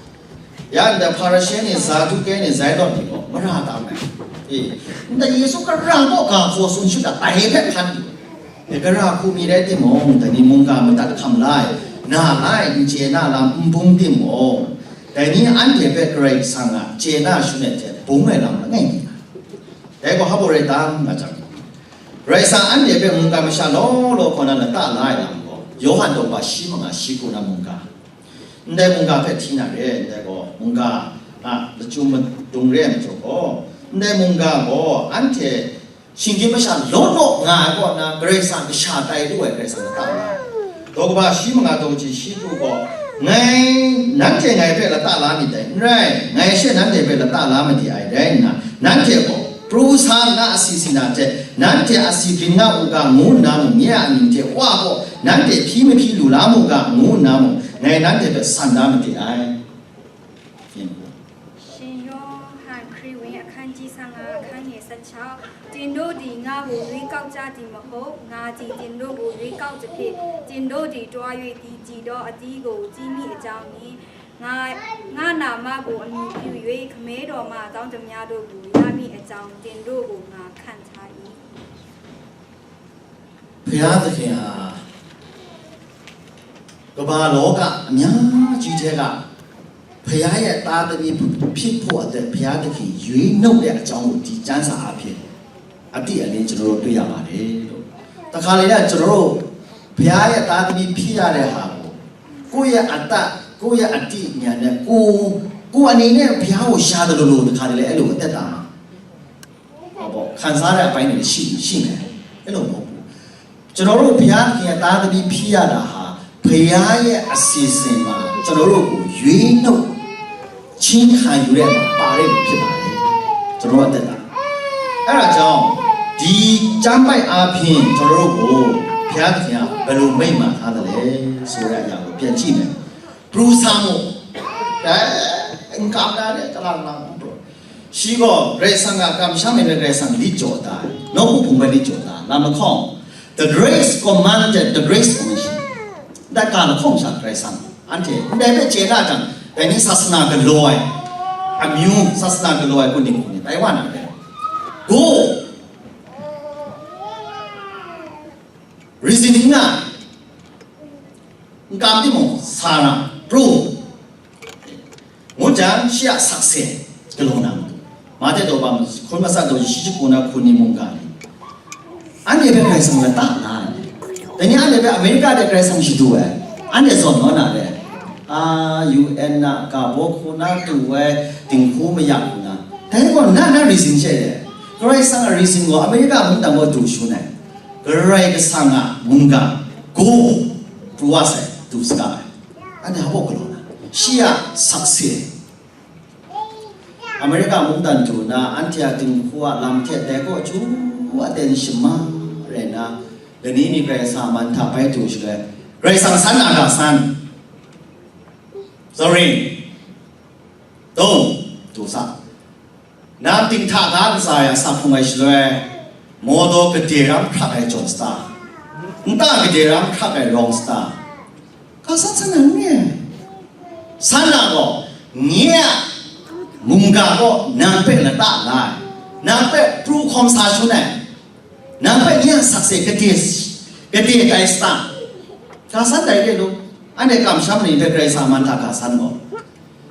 Ya ndai Hparishe ni, Saduke ni, Zailawt ni gaw mara tam ai. E, ndai Yesu gara kaw ga hkaw tsun shut ai, dai hpe hkan lu. E, gara hku mi rai timung, dai ni mungga madat hkam la ai, na la ai, n chye na lam n bung timung, dai ni anhte hpe Karai Kasang a chye na shun ai hte bung ai lam langai mi nga ai. Dai gaw hpa rai tam nga jang, Karai Kasang anhte hpe mungga masha law law hkaw na lata la ai lam gaw, Yawhan daw shi manga shi hku na mungga, ndai mungga hpe hti na re, ndai gaw mungga a lachyum madung re ai majaw gaw, ndai mungga gaw anhte shinggyim masha law law nga ai kaw na, Karai Kasang kasha tai lu ai Karai Kasang lata la ai. Daw kaba shi manga daw kaji shi hku gaw, ngai nanhte ngai hpe lata la myit dai, n rai, ngai she nanhte hpe lata la made ai rai nna, nanhte gaw pru sa na asi sina hte nanhte asi byin nga u ga ngu nna mung, nye a amying hte Wa gaw nanhte hpyi mahpyi lu la mu ga ngu nna mung, ngai nanhte hpe san da made ai. Yin. ရှင်ယောဟန်ခရစ်ဝင်အခန်းကြီးဆယ့်ငါးအခန်းငယ်ဆယ့်ခြောက်တင်တို့သည်ငါ့ကိုရွေးကောက်ကြသည်မဟုတ်ငါသည်တင်တို့ကိုရွေးကောက်သဖြင့်တင်တို့သည်တွား၍တည်ကြည်သောအသီးကိုသီးမည်အကြောင်းနှင့်ငါငါနာမကိုအမည်ပြု၍ခမဲတော်မှအကောင်းသမျှတို့ကိုရမည်အကြောင်းတင်တို့ကိုငါခန့်ထား၏။ ဘုရားသခင်ဟာကမ္ဘာလောကအများကြီးထဲကဘုရားရဲ့သားသမီးဖြစ်ဖို့အတွက်ဘုရားသခင်ရွေးနှုတ်တဲ့အကြောင်းကိုဒီကျမ်းစာအဖြစ်အတိအလင်းကျွန်တော်တို့တွေ့ရပါတယ်လို့တခါလေကကျွန်တော်တို့ဘုရားရဲ့သားသမီးဖြစ်ရတဲ့ဟာကိုကိုယ့်ရဲ့အတတ်ကိုယ့်ရဲ့အတိအညာနဲ့ကိုကိုအနေနဲ့ဘုရားကိုရှာတယ်လို့လို့တခါလေအဲ့လိုအသက်တာမှာဟောပေါ့ခံစားတဲ့အပိုင်းတွေရှိရှိမယ်အဲ့လိုမဟုတ်ဘူးကျွန်တော်တို့ဘုရားခင်ရဲ့သားသမီးဖြစ်ရတာဟာဘုရားရဲ့အစီအစဉ်မှာကျွန်တော်တို့ကိုရွေးနှုတ်ချင်းခံယူတဲ့မှာပါတဲ့ဖြစ်ပါတယ်ကျွန်တော်အသက်တာအဲ့ဒါကြောင့်ဒီကျမ်းပိုက်အားဖြင့်ကျွန်တော်တို့ကိုဘုရားခင်ကဘယ်လိုမိန့်မှာထားတယ်လဲဆိုတဲ့အရာကိုပြန်ကြည့်မယ်ပရူဆာမို့ဒါအင်္ဂါဒါနဲ့တလားလားဘုရား Shi gaw Karai Kasang a kamsham ai hpe Karai Kasang lit jaw da ai, nawku hpung hpe lit jaw da ai, lam lahkawng, the Great Commandment, the Great Commission, ndai ga lahkawng sha Karai Kasang anhte ndai hpe chye na jang, dai ni sasana galaw ai amyu, sasana galaw ai kun ni hku ni tai wa na re. Go, reasoning na, n kam timung, sa na, pru, ngu jang, shi a sakse galaw na matu. Mate daw ba hkun masat daw shi shagu na hku ni mungga ni, anhte hpe Karai Kasang lata la ai. Dai ni anhte hpe Amerika de Karai Kasang shadu ai, anhte zawn naw na re. A, U N na, ga baw hku na, tu ai, dinghku mayak hku na. Dai gaw na na reason she de. Karai Kasang a reason gaw Amerika mungdan gaw du shun ai. Karai Kasang a mungga, go, pru wa sai, du saga ai. Anhte hpa galaw na, shi a sakse. Amerika mungdan du na, anhte a dinghku a lam hte dai kaw chyu aten shama rai na, lani mi Karai Kasang a man hta bai du shaloi, Karai Kasang san na ga san. Sorry. Dong, du sa. Nang dinghta ga ntsa ya sa hpung ai shaloi, mawdaw gade ram hkrak ai jawn sata? Nta gade ram hkrak ai rawng sata? Ga san san na n re ai. San na gaw, nye a mungga gaw nang hpe lata la ai, nang hpe pru hkawm sa shun ai, nang hpe nye a sakse gade, gade tai sata? Ga san dai re lu, anhte kamsham ni hpe Karai Kasang a man hta ga san gaw,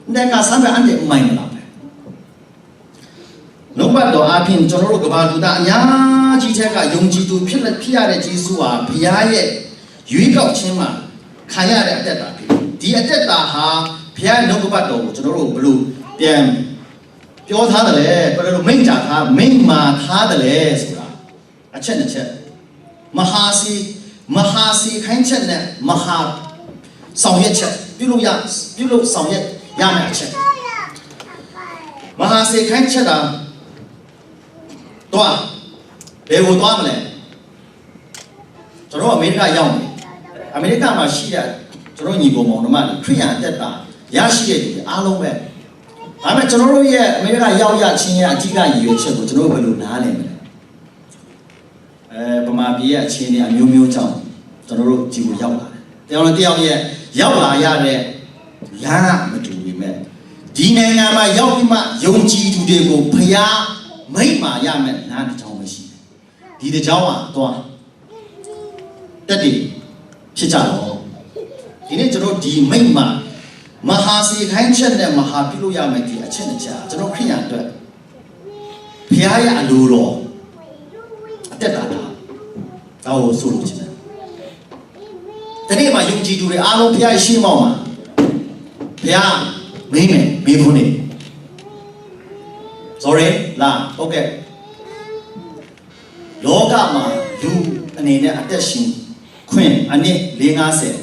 ndai ga san hpe anhte n mai malap ai. Nungbat daw ahpyin, ကျွန်တော်တို့ ကမ္ဘာလူသား အများကြီးထဲက ယုံကြည်သူ ဖြစ်လက် ဖြစ်ရတဲ့ ကျေးဇူးဟာ ဘုရားရဲ့ ရွေးကောက်ခြင်းမှာ ခံရတဲ့ အသက်တာ ဖြစ်တယ်။ ဒီအသက်တာဟာ ဘုရားရဲ့ နှုတ်ကပတ်တော်ကို ကျွန်တော်တို့ ဘယ်လို ပြန်ပြောထားသလဲ၊ ဘယ်လို မိန့်ကြားထား၊ မိန့်မာထားသလဲ ဆိုတာ အချက်နှစ်ချက်။ မဟာစေ၊ မဟာစေခိုင်းချက်နဲ့ မဟာဆောင်ရွက်ချက်၊ ပြုလုပ်ရ၊ ပြုလုပ်ဆောင်ရွက်ရမယ့် အချက်။ မဟာစေခိုင်းချက်ဟာ သွား၊ ဘယ်ကိုသွားမလဲ။ ကျွန်တော် အမေရိကရောက်နေ၊ အမေရိကမှာရှိတဲ့ ကျွန်တော် ညီအစ်ကိုမောင်နှမတွေ ခရစ်ယာန်အသက်တာ ရရှိတဲ့သူတွေ အားလုံးပဲ။ ဒါပေမဲ့ ကျွန်တော်တို့ရဲ့ အမေရိက ရောက်ရခြင်းရဲ့ အဓိက ရည်ရွယ်ချက်ကို ကျွန်တော်တို့ ဘယ်လို နားလည်မလဲ။ အဲ၊ ဗမာပြည်ရဲ့ အခြေအနေ အမျိုးမျိုးကြောင့် ကျွန်တော်တို့ ဒီကို ရောက်လာတယ်။ တယောက်နဲ့တယောက်ရဲ့ ရောက်လာရတဲ့ လမ်းက မတူပေမဲ့၊ ဒီနိုင်ငံမှာ ရောက်ပြီးမှ ယုံကြည်သူတွေကို ဘုရား မိန့်မာရမယ့် လမ်းတစ်ကြောင်းပဲ ရှိတယ်။ ဒီတစ်ကြောင်းမှာ သွား၊ သက်သေ ဖြစ်ကြလော့။ ဒီနေ့ ကျွန်တော် ဒီမိန့်မာ၊ မဟာစေခိုင်းချက်နဲ့ မဟာပြုလုပ်ရမယ့် ဒီအချက်နှစ်ချက်ဟာ ကျွန်တော် ခရစ်ယာန်အတွက် ဘုရားရဲ့ အလိုတော် အသက်တာ ဒါကို ဆိုလိုချင်တယ်။ ဒီနေ့မှာ ယုံကြည်သူတွေ အားလုံး ဘုရားရဲ့ ရှေ့မှောက်မှာ ဘုရား မေးမယ် မေးခွန်းတွေ။ Sorry လား။ Okay. လောကမှာ လူအနေနဲ့ အသက်ရှင်ခွင့် အနှစ် လေးငါးဆယ်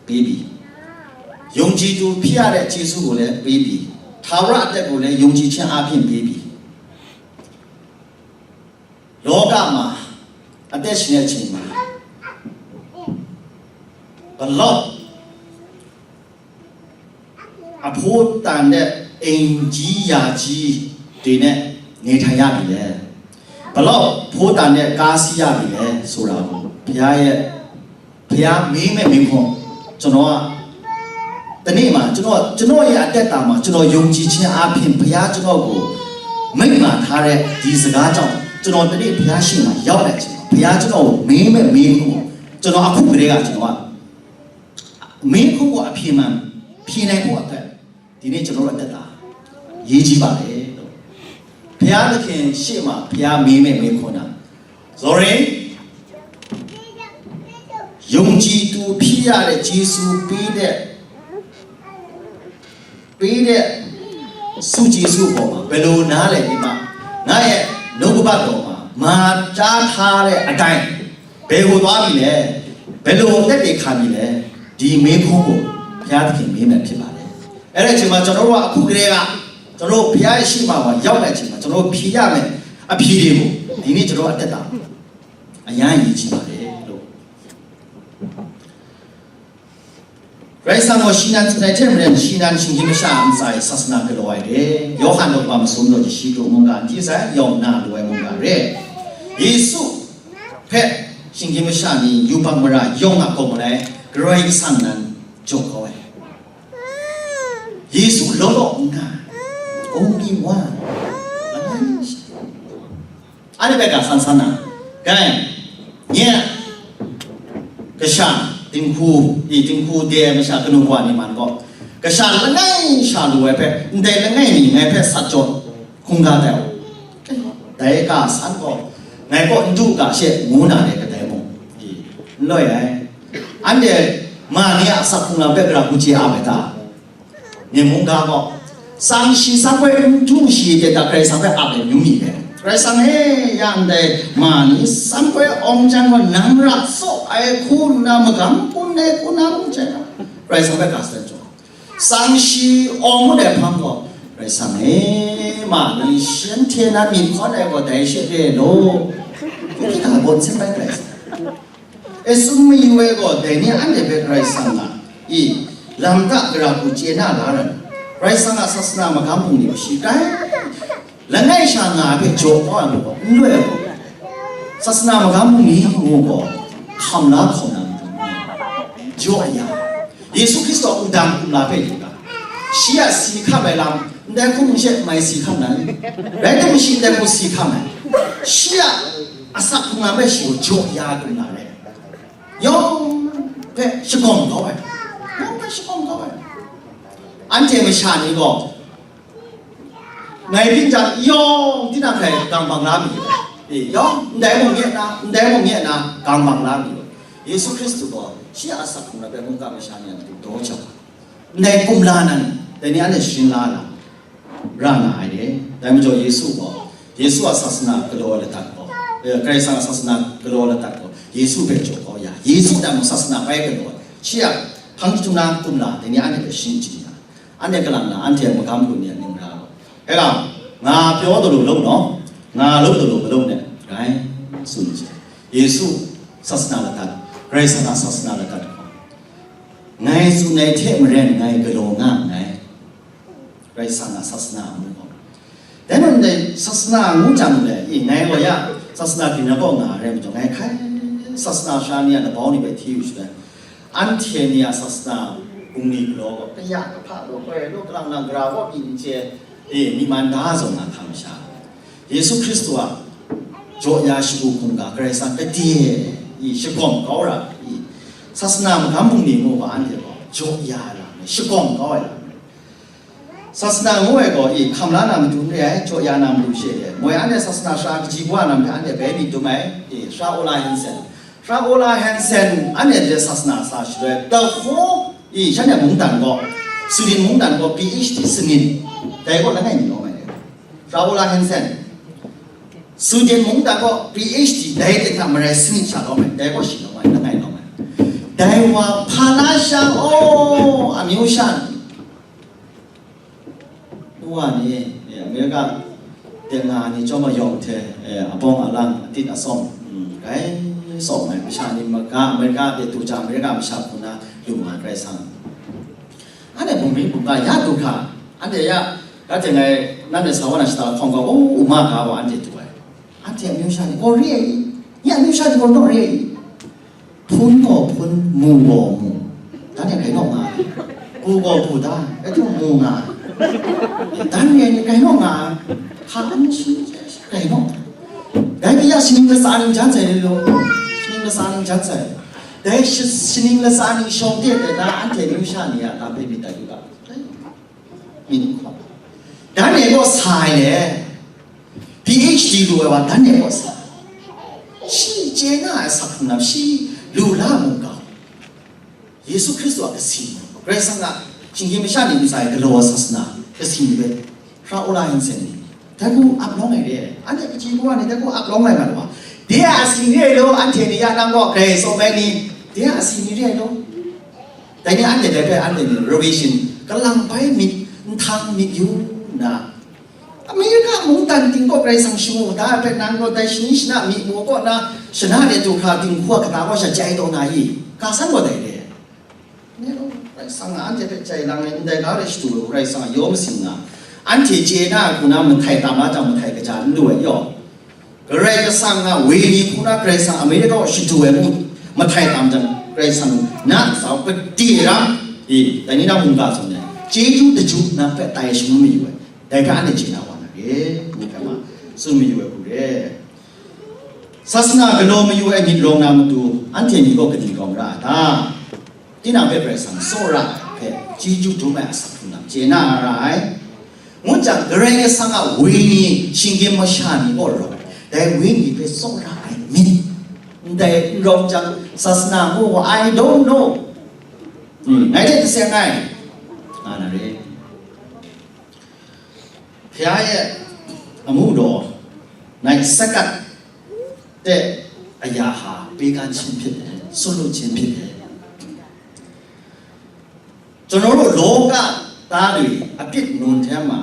ပေးပြီ။ ယုံကြည်သူ ဖြစ်ရတဲ့ ကျေးဇူးကိုလည်း ပေးပြီ။ ထာဝရအသက်ကိုလည်း ယုံကြည်ခြင်းအားဖြင့် ပေးပြီ။ လောကမှာ အသက်ရှင်တဲ့အချိန်မှာ ဘယ်လောက် အဖိုးတန်တဲ့ အိမ်ကြီးယာကြီးတွေနဲ့ နေထိုင်ရပြီလဲ။ ဘယ်လောက် အဖိုးတန်တဲ့ ကားစီးရပြီလဲ ဆိုတာကို ဘုရားရဲ့၊ ဘုရား မေးမဲ့ မေးခွန်း။ ကျွန်တော်က တနေ့မှာ ကျွန်တော်၊ ကျွန်တော့်ရဲ့ အသက်တာမှာ ကျွန်တော် ယုံကြည်ခြင်းအားဖြင့် ဘုရား ကျွန်တော့်ကို မိန့်မာထားတဲ့ ဒီစကားကြောင့် ကျွန်တော် တနေ့ ဘုရားရှေ့မှာ ရောက်တဲ့အချိန်မှာ ဘုရား ကျွန်တော့်ကို မေးမဲ့ မေးခွန်းကို ကျွန်တော် အခုကတည်းက ကျွန်တော်က မေးခွန်းကို အဖြေမှန် ဖြေနိုင်ဖို့အတွက် ဒီနေ့ ကျွန်တော်တို့ အသက်တာ အရေးကြီးပါတယ်လို့ ဘုရားသခင်ရှေ့မှာ ဘုရား မေးမဲ့ မေးခွန်းတာ။ Sorry. ယုံကြည်သူ ဖြစ်ရတဲ့ ကျေးဇူးပေးတဲ့၊ ပေးတဲ့ ဆုကျေးဇူးအပေါ်မှာ ဘယ်လို နားလည်ပြီးမှ ငါ့ရဲ့ နှုတ်ကပတ်တော်မှာ မှာကြားထားတဲ့အတိုင်း ဘယ်ကိုသွားပြီလဲ။ ဘယ်လို သက်သေခံပြီလဲ။ ဒီမေးခွန်းကို ဘုရားသခင် မေးမယ် ဖြစ်ပါတယ်။ အဲ့ဒီအချိန်မှာ ကျွန်တော်တို့က အခုကတည်းက ကျွန်တော်တို့ ဘုရားရဲ့ ရှေ့မှာ ရောက်တဲ့အချိန်မှာ ကျွန်တော်တို့ ဖြေရမယ့် အဖြေတွေကို ဒီနေ့ ကျွန်တော်တို့ အသက်တာမှာ အရမ်း အရေးကြီးပါတယ်လို့ Karai Kasang gaw shi nan tsun ai hte maren, shi nan shinggyim masha a ntsa e sasana galaw ai re. Yawhan daw kaba masum daw shi kru mungga n hti sai, yawng na lu ai mungga re. Yesu hpe shinggyim masha ni yubak mara yawng a gaw malai Karai Kasang nan jaw kau ai. Yesu law law n nga, only one. Langai sha. Anhte hpe ga san san na, gai, nye a kasha dinghku, i dinghku de ai masha kanu wa ni man gaw, kasha langai sha lu ai hpe, ndai langai mi ngai hpe sat jaw hkungga tai u. Dai ga san gaw, ngai kaw n du ga she, ngu na re kadai mung, i, n loi ai. Anhte ma ni a asak hkrung lam hpe gara hku chye a ai ta? Ni mungga gaw, tsang shi san poi n du shi de ta Karai Kasang hpe ap ai myu mi re. Karai Kasang e, ya ndai ma ni san poi awng jang gaw nang ra tsaw ai hku nna magam kun ai hku na mung chye ai. Karai Kasang hpe ga san jaw. Tsang shi awng ngut ai hpang gaw, Karai Kasang e, ma ni shanhte na myit hkawn ai gaw dai she re law. Kuki ga bawn sin bai Karai Kasang. E, tsun mayu ai gaw, dai ni anhte hpe Karai Kasang a, i, lam hta gara hku chye na la ai. Karai Kasang a sasana magam bungli shi tai. Langai sha nga ai hpe jaw kau ai gaw, n loi ai gaw. Sasana magam bungli ngu gaw, hkam la hkawm na matu, jaw ya. Yesu Hkristu a wudang kumla hpe yu ga, shi a si hkam ai lam, ndai hku mung she mai si hkam na ni? Rai timung, shi ndai hku si hkam ai. Shi a asak hkrung lam hpe shi gaw jaw ya kumla rai. Yawng hpe shagawm kau ai. Yawng hpe shagawm kau ai. Anhte masha ni gaw, ngai hpyi jang, yawng tinang hkrai gang bang la mi. E, yawng, ndai mung nye na, ndai mung nye na, gang bang la mi. Yesu Hkristu gaw, shi a asak hkrung lam hpe mungga masha ni a matu daw jau ai. Ndai kumla nan, dai ni anhte sharin la na ra nga ai re. Dai majaw Yesu gaw, Yesu a sasana galaw ai ladat gaw, eh, Karai Kasang a sasana galaw ai ladat gaw, Yesu hpe jaw kau ya, Yesu dan mung sasana bai galaw ai. Shi a hpang jahtum na kumla, dai ni anhte hpe sharin chyu ya. Anhte kalang na, anhte a magam gun ni a ning ra gaw, e ga, nga pyaw talu lung naw, nga lung talu malung de, rai, tsun ai. Yesu sasana ladat, Karai Kasang a sasana ladat gaw, ngai tsun ai hte maren ngai galaw nga nngai. Karai Kasang a sasana ngu gaw. Dai nun dai sasana ngu jang le, i, ngai gaw ya sasana byin na kaw nga ai rai majaw, ngai hkai sasana sara ni a labau ni hpe hti yu shaloi, anhte ni a sasana bungli galaw gaw, kaya kahpa law, koi law, kalang nang gara gaw byin n chye, e, myi man da zawn na hkam sha. Yesu Hkristu a jaw ya shagu hkungga Karai Kasang gade i shagawm kau ra i, sasana magam bungli ngu ga anhte gaw jaw ya ai lam rai, shagawm kau ai lam rai. Sasana ngu ai gaw i hkam la na matu n re ai, jaw ya na matu she re ai. Moi anhte sasana sara kaji wa na matu anhte bai myit dum ai, i Sara Ola Hanson. Sara Ola Hanson anhte hte sasana sa shaloi, the whole, i, shanhte mungdan gaw, Sweden mungdan gaw P H D sanit, dai gaw langai mi lawm ai. Sara Ola Hanson, Sweden mungdan gaw P H D dai hte hta marai sanit sha lawm ai, dai gaw shi lawm ai, langai lawm ai. Dai wa hpa la sha, oh, amyu sha, Wa ni, eh, America de nga ni chyawm ayawng hte, eh, abawng alang, atit asawm, mm, gai sawm ai masha ni maga, America de du jang, America masha hku na lu nga ai Karai Kasang. Anhte bungli bungga ya du hkra, anhte ya, ga teng ai, nanhte sa wa na shata lahkawng gaw, u, u ma ga wa anhte du ai. Anhte amyu sha ni gaw re ai, nye amyu sha ni gaw naw re ai. Hpun gaw hpun, mu gaw mu, dan e grai naw nga ai. Pu gaw pu da, rai timung mu nga ai. Dan re ai ni grai naw nga ai. Hpa n shi, grai naw. Dai pyi ya shaning latsa ning jan sai le law, shaning latsa ning jan sai. Dai shi-, shaning latsa ning shawng de ai na anhte amyu sha ni a lam hpe myit dat yu ga. Myit n hkaw. Dan e gaw sa ai le. P H D lu ai wa dan e gaw sa. Shi chye nga ai asak hkrung lam, shi lu la mungga. Yesu Hkristu a kasi, Karai Kasang a shinggyim masha ni ntsa e galaw ai sasana kasi ni hpe, Sara Ola Hanson ni, dai hku ap lawng ai re, anhte kaji kawa ni dai hku ap lawng ai mat wa, de a asi ni re ai law, anhte ni ya nang gaw grai tsawm ai ni, de a asi ni re ai law. Dai ni anhte dai hpe anhte ni revision, kalang bai myit, nhtang myit yu nna, America mungdan ting kaw Karai Kasang shangu da ai hpe, nang gaw dai shani shana myi mung kaw na shana de du hkra dinghku a kata kaw sha jai taw na i? Ga san gaw dai re. Nero, Sang a anhte hpe chye lang ai ndai ga rai shadu ai Karai Kasang a yaw masing nga, anhte chye na ai hku na mahtai tam la jang, mahtai kaja n lu ai yaw. Karai Kasang a wenyi hku na Karai Kasang Amerika kaw shadu ai mu mahtai tam jang, Karai Kasang na ntsa hpe pade ra, e, dai ni na mungga zawn ai chyeju daju na hpe tai shangun mayu ai, dai hpe anhte chye na wa na re, ngu hpe ma tsun mayu ai hku re. Sasana galaw mayu ai myit rawng na matu, anhte ni gaw kaning rawng ra a ta? Tinang hpe Karai Kasang tsawra ai hpe chyeju dum ai asak hkrung lam chye na ra ai. Ngut jang, Karai Kasang a wenyi shinggyim masha ni gaw rawng, dai wenyi hpe tsawra ai myit. Ndai n rawng jang, sasana mu, I don't know. Hmm, ngai hte n seng ai, nga na re. Bhya e amu daw ngai sakat te aya ha, pe kan chin hpit ai, sun lu chin hpit ai. ကျွန်တော်တို့လောကသားတွေအပြစ်နွံထဲမှာ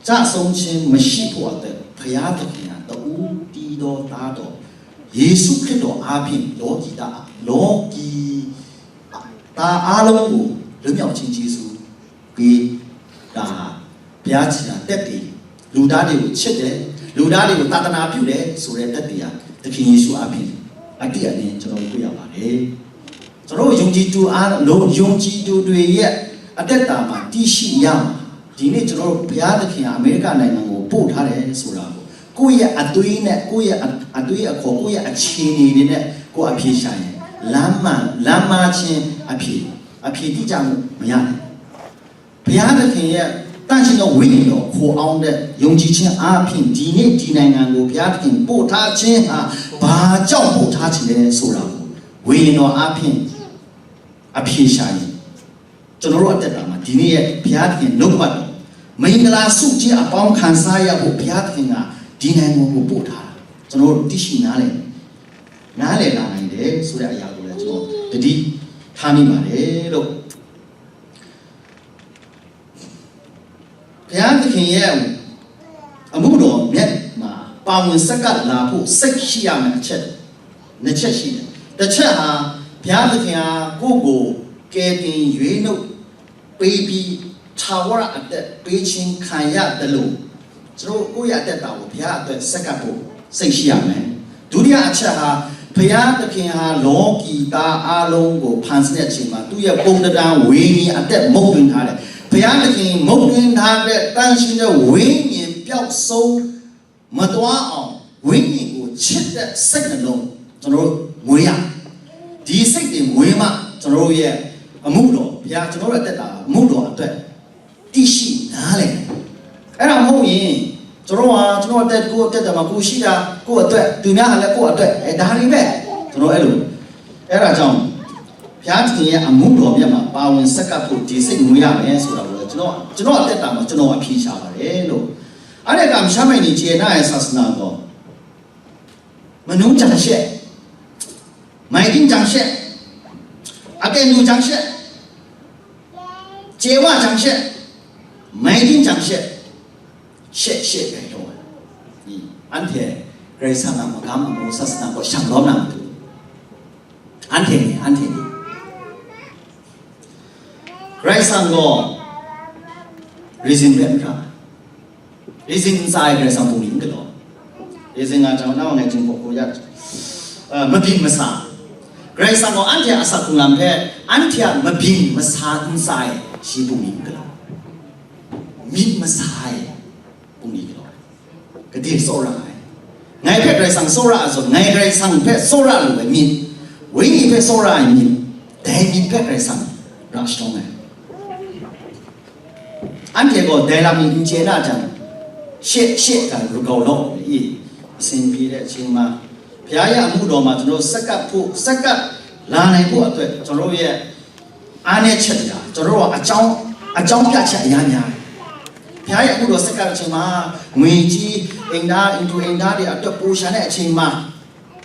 ကျဆုံးခြင်းမရှိဖို့အတွက်ဘုရားသခင်ကတဦးတည်းသောသားတော်ယေရှုခရစ်တော်အားဖြင့်လောကီသားလောကီသားအားလုံးကိုလွတ်မြောက်ခြင်းကျေးဇူးပေးတာဟာဘုရားရှင်ကသက်သေလူသားတွေကိုချစ်တယ်လူသားတွေကိုသာသနာပြုတယ်ဆိုတဲ့သက်သေဟာသခင်ယေရှုအားဖြင့်အတိအလင်းကျွန်တော်တို့တွေ့ရပါတယ်။ ကျွန်တော်တို့ယုံကြည်သူအားလုံးယုံကြည်သူတွေရဲ့အသက်တာမှာတည်ရှိရမှာဒီနေ့ကျွန်တော်တို့ဘုရားသခင်ကအမေရိကနိုင်ငံကိုပို့ထားတယ်ဆိုတာကိုကိုယ့်ရဲ့အသွေးနဲ့ကိုယ့်ရဲ့အအသွေးအခေါ်ကိုယ့်ရဲ့အခြေအနေတွေနဲ့ကိုယ်အဖြေရှာရင်လမ်းမှန်လမ်းမှားခြင်းအဖြေအဖြေတိကျမှုမရနိုင်ဘူး။ ဘုရားသခင်ရဲ့တန့်ရှင်းသောဝိညာဉ်တော်ကိုအောင်တဲ့ယုံကြည်ခြင်းအားဖြင့်ဒီနေ့ဒီနိုင်ငံကိုဘုရားသခင်ပို့ထားခြင်းဟာဘာကြောင့်ပို့ထားခြင်းလဲဆိုတာကိုဝိညာဉ်တော်အားဖြင့်အဖြေရှာရင်ကျွန်တော်တို့အသက်တာမှာဒီနေ့ရဲ့ဘုရားသခင်နှုတ်ကပတ်တော်မင်္ဂလာဆုကြီးအပေါင်းခံစားရဖို့ဘုရားသခင်ကဒီနိုင်ငံကိုပို့ထားတာကျွန်တော်တို့သိရှိနားလည်နားလည်လာနိုင်တယ်ဆိုတဲ့အရာကိုလည်းကျွန်တော်တတိထားမိပါတယ်လို့ ဘုရားသခင်ရဲ့အမှုတော်မြတ်မှာပါဝင်ဆက်ကပ်လာဖို့စိတ်ရှိရမယ့်အချက်နှစ်ချက်ရှိတယ်။တစ်ချက်ဟာဘုရားသခင်ဟာကိုယ့်ကိုကယ်တင်ရွေးနှုတ်ပေးပြီးထာဝရအသက်ပေးခြင်းခံရတယ်လို့ကျွန်တော်ကိုယ့်ရဲ့အသက်တာကိုဘုရားအတွက်ဆက်ကပ်ဖို့စိတ်ရှိရမယ်။ဒုတိယအချက်ဟာဘုရားသခင်ဟာလောကီသားအားလုံးကိုဖန်ဆင်းတဲ့အချိန်မှာသူ့ရဲ့ပုံသဏ္ဍာန်ဝိညာဉ်အသက်မုတ်တွင်ထားတယ်။ဘုရားသခင်မုတ်တွင်ထားတဲ့တန်ရှင်တဲ့ဝိညာဉ်ပျောက်ဆုံးမသွားအောင်ဝိညာဉ်ကိုချစ်တဲ့စိတ်နှလုံးကျွန်တော်တို့မွေးရဒီစိတ်တွေမွေးမှကျွန်တော်တို့ရဲ့အမှုတော်ဘုရားကျွန်တော်တို့အသက်တာအမှုတော်အတွက် သိရှိနားလည်တယ်။အဲ့ဒါမဟုတ်ရင်ကျွန်တော်ဟာကျွန်တော်အသက်ကိုယ့်အသက်တာမှာကိုယ်ရှိတာကိုယ့်အတွက်သူများဟာလည်းကိုယ့်အတွက်အဲဒါတွေပဲကျွန်တော်အဲ့လိုအဲ့ဒါကြောင့်ဘုရားသခင်ရဲ့အမှုတော်မြတ်မှာပါဝင်ဆက်ကပ်ဖို့ဒီစိတ်မွေးရမယ်ဆိုတာကိုလည်းကျွန်တော်ကျွန်တော်အသက်တာမှာကျွန်တော်အဖြေရှာပါတယ်လို့အဲ့ဒါကမရှမ်းမိုင်နေခြေနားရဲ့ဆာစနာတော့မနုံးကြံရှက်မိုင်တင်းကြံရှက်အကဲနူကြံရှက်ခြေဝကြံရှက်မိုင်တင်းကြံရှက် ရှက်ရှက်ပဲပြောတာ။အန်ထဲဂရိတ်ဆန်နာမကမ်းအမောဆက်စနာကိုရှံတော့နာမတူ။အန်ထဲနေအန်ထဲနေဂရိတ်ဆန်ကို reason ပဲမထား reason စာဂရိတ်ဆန်ပူရင်ကလော reason ကကျွန်တော်ငယ်ချင်းကိုကိုရမတင်မစားဂရိတ်ဆန်ကိုအန်ထဲအစကူလမ်ဖဲအန်ထဲမတင်မစားအန်စာရှိပူရင်ကလော မြင့်မစားရဲ့ပုံရိပ်ကလောကတိစောရမယ်ငါ့ဖက်ဒရယ်ဆန်စောရအစောငါ့ဒရယ်ဆန်ဖက်စောရလို့ပဲမြင့်ဝိညာဉ်ဖက်စောရရင်မြင့်ဒဲမြင့်ဖက်ဒရယ်ဆန်ရရှောင်းမယ်အန်တေကိုဒဲလာမီအင်ချေနာတံရှေ့ရှေ့ကံရူကောက်လို့အီးအစဉ်ပြေတဲ့အချိန်မှာဘုရားရဲ့အမှုတော်မှာကျွန်တော်ဆက်ကပ်ဖို့ဆက်ကပ်လာနိုင်ဖို့အတွက်ကျွန်တော်ရဲ့ အားနည်းချက်တွေကကျွန်တော်တို့ကအကြောင်းအကြောင်းပြချက်အများများတယ်။ဘုရားရဲ့အခုလိုစက္ကန့်အချိန်မှာငွေကြီးအိမ်သားအိမ်သူအိမ်သားတွေအတွက်ပူရှာတဲ့အချိန်မှာ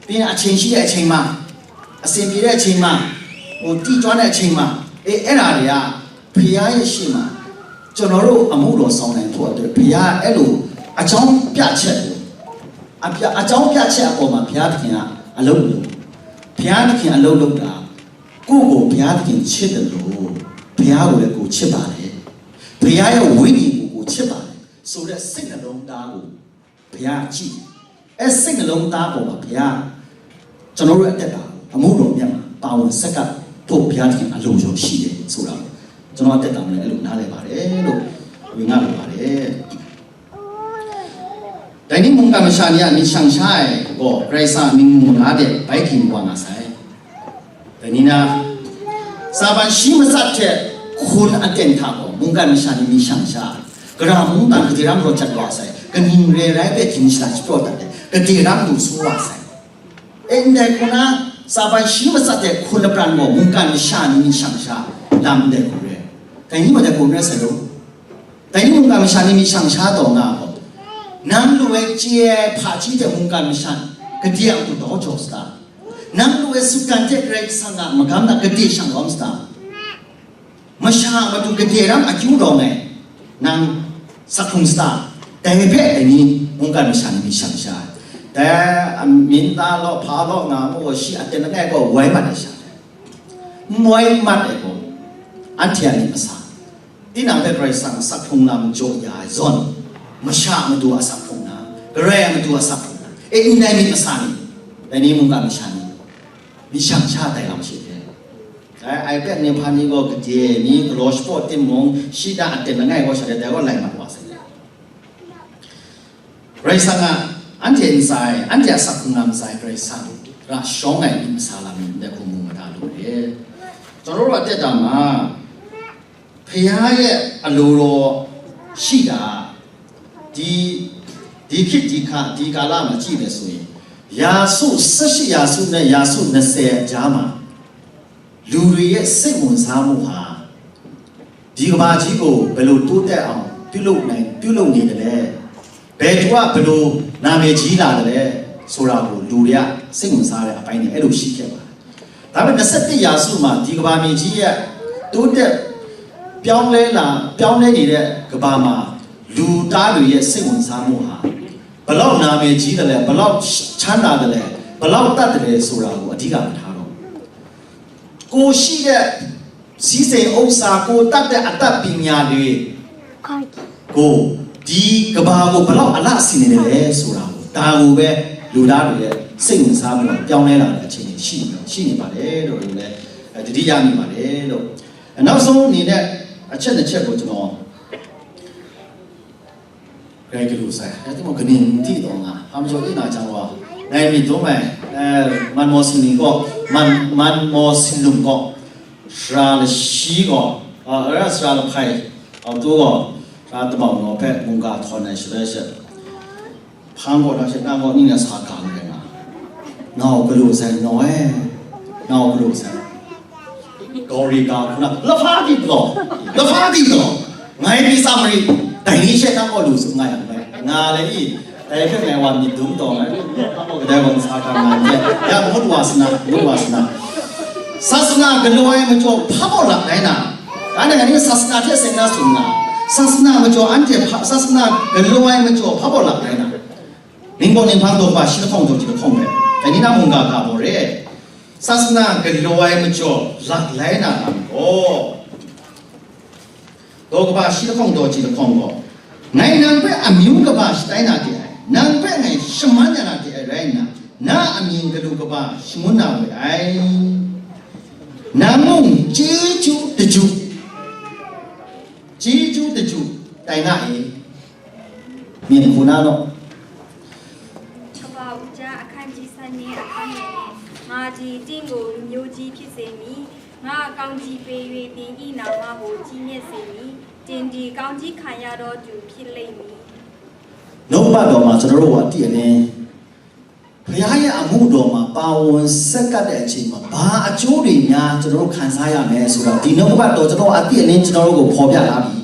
ပြီးရင်အချိန်ရှိတဲ့အချိန်မှာအဆင်ပြေတဲ့အချိန်မှာဟိုတီကျွမ်းတဲ့အချိန်မှာအဲအဲ့ဒါတွေကဘုရားရဲ့ရှေ့မှာကျွန်တော်တို့အမှုတော်ဆောင်နိုင်ဖို့အတွက်ဘုရားအဲ့လိုအကြောင်းပြချက်ကိုအပြအကြောင်းပြချက်အပေါ်မှာဘုရားသခင်ကအလုပ်လုပ်ဘုရားသခင်အလုပ်လုပ်တာကိုယ့်ကိုဘုရားသခင်ချစ်တယ်လို့ ဘုရားကိုလည်းကိုချစ်ပါတယ်။ ဘုရားရဲ့ဝိညာဉ်ကိုကိုချစ်ပါတယ်ဆိုတဲ့စိတ်နှလုံးသားကိုဘုရားကြည့်တယ်။ အဲစိတ်နှလုံးသားပေါ်မှာဘုရားကျွန်တော်တို့ရဲ့အသက်တာအမှုတော်မြတ်မှာပါဝင်ဆက်ကပ်ဖို့ဘုရားသခင်အလိုတော်ရှိတယ်ဆိုတာကိုကျွန်တော်အသက်တာမှာလည်းအဲ့လိုနားလည်ပါတယ်လို့ဝေငှလိုပါတယ်။ ဒိုင်နည်းမုန်ကမ္မရှာနေရမီရှန်ရှားရဲ့ကောဂရိတ်စာမင်းမူငါတဲ့ဘိုက်ခင်ဘွားငါဆိုင် တနည်းနား စာပန်ရှိမစတ်တဲ့ခွန်အတင်ထားကိုမုန်ကမ္မရှာနေမီရှန်ရှားကရာမုန်တန်ကတိရမ်ရောချက်ဝါဆိုင်ကနင်းရဲရဲတဲ့ခင်ရှာချပြောတတ်တဲ့ကတိရမ်လူဆိုဝါဆိုင်အဲ့ဒီခုနစာပန်ရှိမစတ်တဲ့ခွန်ပရန်ကိုမုန်ကမ္မရှာနေမီရှန်ရှားလမ်းတဲ့ကိုရဲတနည်းမတဲ့ကိုရဲဆလို့ တနည်းမုန်ကမ္မရှာနေမီရှန်ရှားတော်ငါကိုနမ်လူဝဲကျဲဖာချီတဲ့မုန်ကမ္မရှာကတိအကူတော်ကျော်စတာ နမ်လူဝဲစုကန်တဲ့ဂရိတ်ဆန်ကမကမ်းတာကတိရှန်တော်စတာ မရှာမတူကတိရမ်းအကျူတော်မယ်နမ်စခုံစတာတဲဖဲ့တနည်းမုန်ကမ္မရှာနေမီရှန်ရှားတဲအမင်းသားလို့ဖာလို့ငါမို့ရှိအတင်တဲ့ကိုဝဲမှတ်တယ်ရှာတယ်မွဲမှတ်တယ်ကိုအထျာနေမစား Tinang hpe Karai Kasang asak hkrung lam jaw ya ai zawn, masha a matu asak hkrung na, Karai a matu asak hkrung na, e ndai myit masa ni, dai ni mungkan masha ni, myit shang sha tai lam she hte, dai ai hpe Nephani gaw gade ni galaw shapraw timung, shi da aten langai gaw sha dai gaw lai mat wa sai. Karai Kasang a anhte ntsa ai, anhte a sak hkrung na ntsa ai Karai Kasang ra shawng ai myit masa lam ni ndai hkrum mu mada lu re. ကျွန်တော်တို့အသက်တာမှာ ဘုရားရဲ့အလိုတော်ရှိတာဒီဒီခေတ်ဒီခါဒီကာလမှာကြည့်မယ်ဆိုရင်ရာစု18ရာစုနဲ့ရာစု20အကြားမှာလူတွေရဲ့စိတ်ဝင်စားမှုဟာဒီကမ္ဘာကြီးကိုဘယ်လိုတိုးတက်အောင်ပြုလုပ်နိုင်ပြုလုပ်နေတယ်လဲဘယ်သူကဘယ်လိုနာမည်ကြီးလာတယ်လဲဆိုတာကိုလူတွေကစိတ်ဝင်စားတဲ့အပိုင်းတွေအဲ့လိုရှိခဲ့ပါတယ်ဒါပေမဲ့21ရာစုမှာဒီကမ္ဘာမြေကြီးရဲ့တိုးတက်ပြောင်းလဲလာပြောင်းလဲနေတဲ့ကမ္ဘာမှာလူသားတွေရဲ့စိတ်ဝင်စားမှုဟာဘယ်လောက်နာမည်ကြီးတယ်လဲဘယ်လောက်ချမ်းသာတယ်လဲဘယ်လောက်တတ်တယ်လဲဆိုတာကိုအဓိကမထားတော့ဘူးကိုရှိတဲ့စီးစိမ်ဥစ္စာကိုတတ်တဲ့အတတ်ပညာတွေကိုဒီကမ္ဘာကိုဘယ်လောက်အလတ်အဆင့်နေတယ်လဲဆိုတာကိုဒါကိုပဲလူသားတွေရဲ့စိတ်ဝင်စားမှုပြောင်းလဲလာတဲ့အခြေအနေရှိနေရှိနေပါတယ်လို့လည်းတတိယမိပါတယ်လို့နောက်ဆုံးအနေနဲ့အချက်တစ်ချက်ကိုကျွန်တော်ဂဲကလူဆိုင်အဲ့ဒီမကနင်းတီတော့ငါအမကျော်အင်းနာချောင်းဝါနိုင်မီတော့မယ်အဲမန်မော်စင်လင်ကောမန်မန်မော်စင်လုံကောရာလရှိကောအရစရာလဖိုင်အောင်တော့ရာတမောင်တော့ဖက်မုန်ကခေါ်နေရှိတဲ့ရှက် ဖမ်းခေါ်ထားချက်နောက်ကောနည်းနဲ့စာကာနေတယ်ငါငါ့ကိုကလို့ဆိုင်နော်အဲငါ့ကိုကလို့ဆိုင်ဒေါ်ရီကာခုနလဖားတီတော့လဖားတီတော့ငါ့ဒီစာမရီတိုင်နေချက်နောက်ကောလို့ဆိုငါရမယ်ငါလည်းဒီတိုင်ဖြစ်နေဝါမြစ်တုံးတော်မယ်နောက်ကောကတဲ့ကောင်စာကာနေတယ်ရမုတ်ဝါစနာမုတ်ဝါစနာစာစနာကလွယ်မကျော်ဖတ်ဖို့လာနိုင်တာဒါနဲ့ကနေ့စာစနာထက်စင်နာဆိုငါစာစနာမကျော်အန်တဲ့စာစနာကလွယ်မကျော်ဖတ်ဖို့လာနိုင်တာ Ning bawng ning hpang daw kaba shi lahkawng daw ji lahkawng hpe, dai ni na mungga ga baw re, sasana galaw ai majaw lak lai na lam gaw, daw kaba shi lahkawng daw ji lahkawng gaw, ngai nang hpe amyu kaba shatai na de ai, nang hpe ngai shaman ya na de ai rai nna, na amying galu kaba shangun na we ai, nang mung chyeju daju, chyeju daju tai nga e. မြင်ခုနတော့ ကပ္ပဦးကျမ်းအခန်းကြီးဆယ့်နှစ်အခန်းငယ်ငါသည်သင့်ကိုလူမျိုးကြီးဖြစ်စေမည်ငါအကောင်းကြီးပေး၍သင်၏နာမကိုကြီးမြတ်စေမည်တင်ဒီကောင်းကြီးခံရသောသူဖြစ်လိမ့်မည်နှုတ်ကပတ်တော်မှာကျွန်တော်တို့ကတည်အလင်းဘုရားရဲ့အမှုတော်မှာပါဝင်ဆက်ကပ်တဲ့အချိန်မှာဘာအကျိုးတွေများကျွန်တော်တို့ခံစားရမလဲဆိုတော့ဒီနှုတ်ကပတ်တော်ကျွန်တော်အတည်အလင်းကျွန်တော်တို့ကိုဖော်ပြလာပြီ။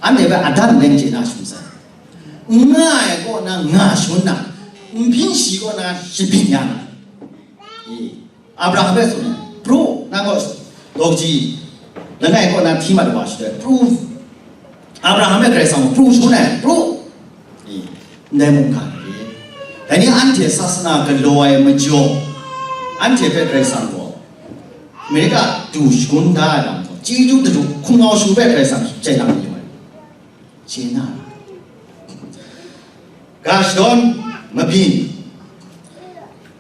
အန်နေပဲအဒတ်နဲ့ကျင်နာရှင်စံငါ့ကိုနာငါရှင်နာမင်းရှိကိုနာရှင်ပညာနာအေးအဗြဟံပဲဆိုရင် proof နာကိုတော့ကြည့်လည်းငါ့ကိုနာထီမှတ်ပါရှိတယ် proof အဗြဟံပဲကြိုက်ဆောင် proof ရှင်နဲ့ proof အေးနေမုန်ကလေဒါနည်းအန်တီစစနာကလော်ဝဲမကျော်အန်တီပဲကြိုက်ဆောင်တော့ Amerika du shagun da ai lam gaw, chyeju dadu hkum ngau shu hpe Karai Kasang chye na mayu ai. Chye na ra. Ga shadawn mabyin,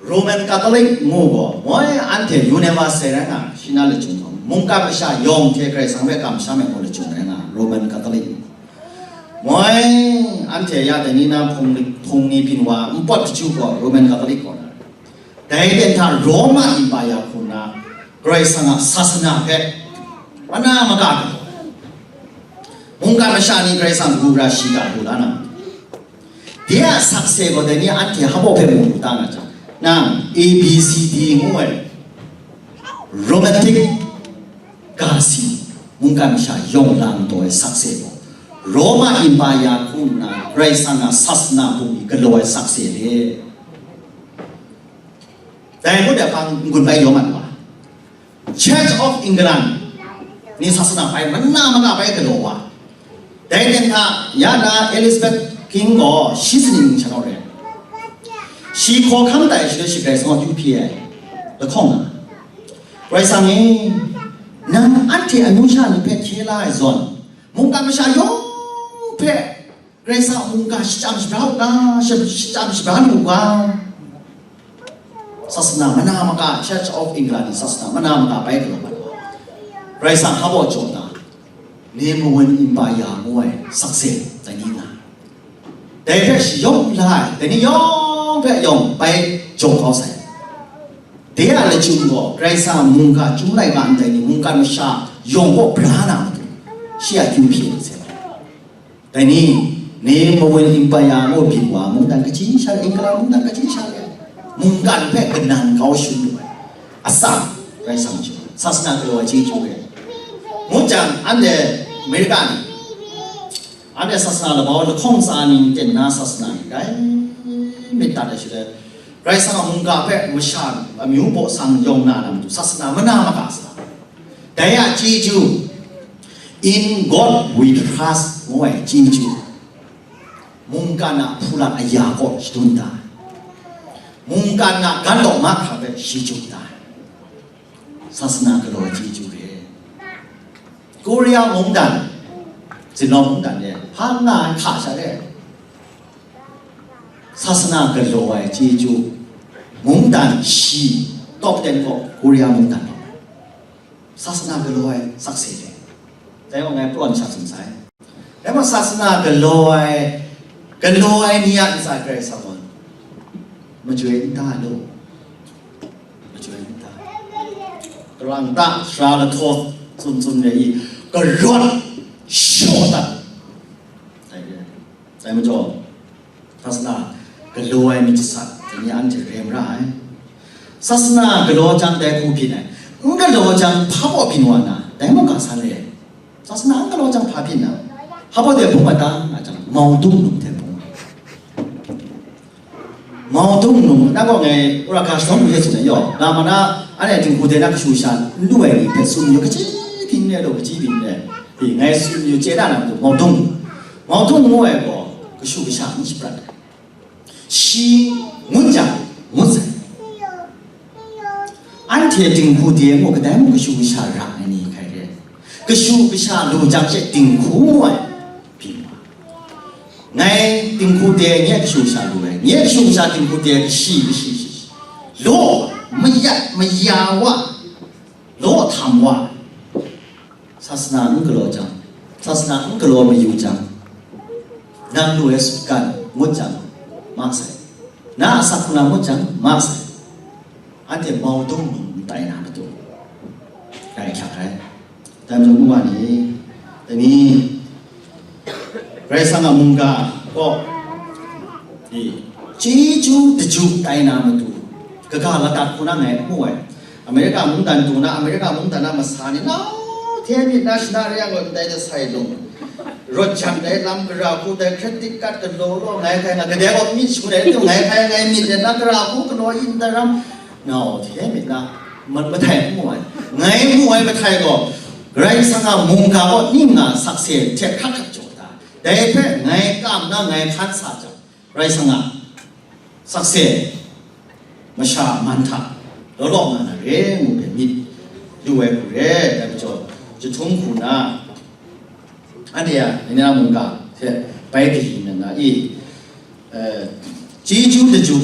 Roman Catholic ngu gaw, moi anhte university rai nga, shi na lachyum gaw, mungkan masha yawng hte Karai Kasang hpe kamsham ai gaw lachyum rai nga, Roman Catholic. Moi anhte ya dai ni na hpung ni, hpung ni byin wa npawt kachyu gaw, Roman Catholic gaw na. Dai ten hta Roma Empire hku nna Karai Kasang a sasana hpe mana maka galaw ai. Mungkan masha ni Karai Kasang kabu gara shiga lu la na, de a sakse gaw dai ni anhte hpa baw hpe mu lu ta na jang, nang A B C D ngu ai romantic ga si, mungkan masha yawng lang taw ai sakse gaw, Roma Empire hku nna Karai Kasang a sasana bungli galaw ai sakse le. Dai ngut ai hpang n-gun bai yaw mat wa. Church of England ni sasana bai mana maka bai galaw wa. Dai ten hta ya na Elizabeth King gaw shi sini ning sha naw re. Shi hkaw hkam tai shi le shi Karai Kasang a kyu hpyi ai lahkawng na. Karai Kasang e, nang anhte amyu sha ni hpe hkye la ai zawn, mungkan masha yawng hpe Karai Kasang a mungga shachyam shabra u ga, shachyam shabra lu u ga. Sasana mana maka, Church of England ni sasana mana maka bai galaw mat. Karai Kasang hpa baw jaw na, Roman Empire ngu ai sakse dai ni nga. Dai hpe shayawng la ai, dai ni yawng hpe yawng bai jaw kau sai. De a lachyum gaw, Karai Kasang a mungga chyum laika ndai ni mungkan masha yawng kaw bra na matu, shi a kyu hpyi ai sai. Dai ni, Roman Empire ngu byin wa mungdan kaji sha re, England mungdan kaji sha re, mungkan hpe kanan kau shangun lu ai. Atsam, Karai Kasang chyum, sasana galaw ai chyeju re. Ngut jang, anhte Amerika ni, anhte sasana labau lahkawng tsa ning ten na sasana ni rai myit dat ai shaloi, Karai Kasang a mungga hpe masha amyu baw sang yawng na na matu, sasana mana maka sa. Dai a chyeju, "In God we trust," ngu ai chyeju, mungkan a hpula aya kaw shadun da ai, mungkan a gan law mahkra hpe shi chyu da ai, sasana galaw ai chyeju re. Korea mungdan, Zilong mungdan e hpa n nga ai hka sha re, sasana galaw ai chyeju, mungdan shi top ten kaw Korea mungdan gaw. Sasana galaw ai sakse re. Dai gaw ngai prawn sha tsun sai. Dai gaw sasana galaw ai, galaw ai ni a ntsa Karai Kasang gaw majoi n ta lu? Majoi n ta? Kalang ta sara lahtaw tsun tsun re i, karawt shaw dat. Dai re. Dai majaw, sasana galaw ai myit jasat, dai ni anhte rem ra ai. Sasana galaw jang dai hku byin ai, n galaw jang hpa baw byin wa na, dai mungga san re ai. Sasana n galaw jang hpa byin na, hpa baw dai hpung a ta nga jang, Maodong num dai hpung. Maodong num, na gaw ngai, ura ga shadawn lu ye tsun ai yaw, nga ma na, anhte dinghku dai na kashu kasha n lu ai ni hpe tsun yu, kaji byin re law, kaji byin re. Ngai tsun yu chye na na matu, Maodong. Maodong ngu ai gaw, kashu kasha n shaprat ai. Shi ngut jang, ngut sai. Anhte dinghku de mung kadai mung kashu kasha ra ai ni hkai re. Kashu kasha lu jang she dinghku ngu ai byin wa. Ngai dinghku de nye kashu kasha lu ai. Nye kashu kasha dinghku de kashi, kashi, shi, shi. Law, mayat, maya wa. Law htam wa. Sasana n galaw jang, sasana n galaw mayu jang, nang lu ai sutgan ngut jang, ma sai. Na a asak hpuna ngut jang, ma sai. Anhte Maodong num n tai na matu, rai hkyak ai. Dai majaw, ngu wa ni, dai ni, Karai Kasang a mungga gaw, e, chyeju daju tai na matu, kaga ladat hku na ngai n mu ai. Amerika mungdan du na, Amerika mungdan na masa ni, nau hte myit na shana re yang gaw ndai de sai lung. Rawt jan dai lam gara hku dai credit card galaw law ngai hkai nga, kadai gaw myit shangun ai, ngai hkai ngai myit de na gara hku galaw yin dai ram, nau hte myit na ma-, mahtai n mu ai. Ngai mu ai mahtai gaw, Karai Kasang a mungga gaw ning nga sakse hte hkrat hkrat jaw da. Dai hpe ngai kam na ngai hkan sa jang, Karai Kasang a sakse masha man hta law law nga na re ngu hpe myit Lu ai hku re ai majaw, jahtum hku na, anhte a, ni na mungga hte bai kayi na na i, eh, chyeju daju,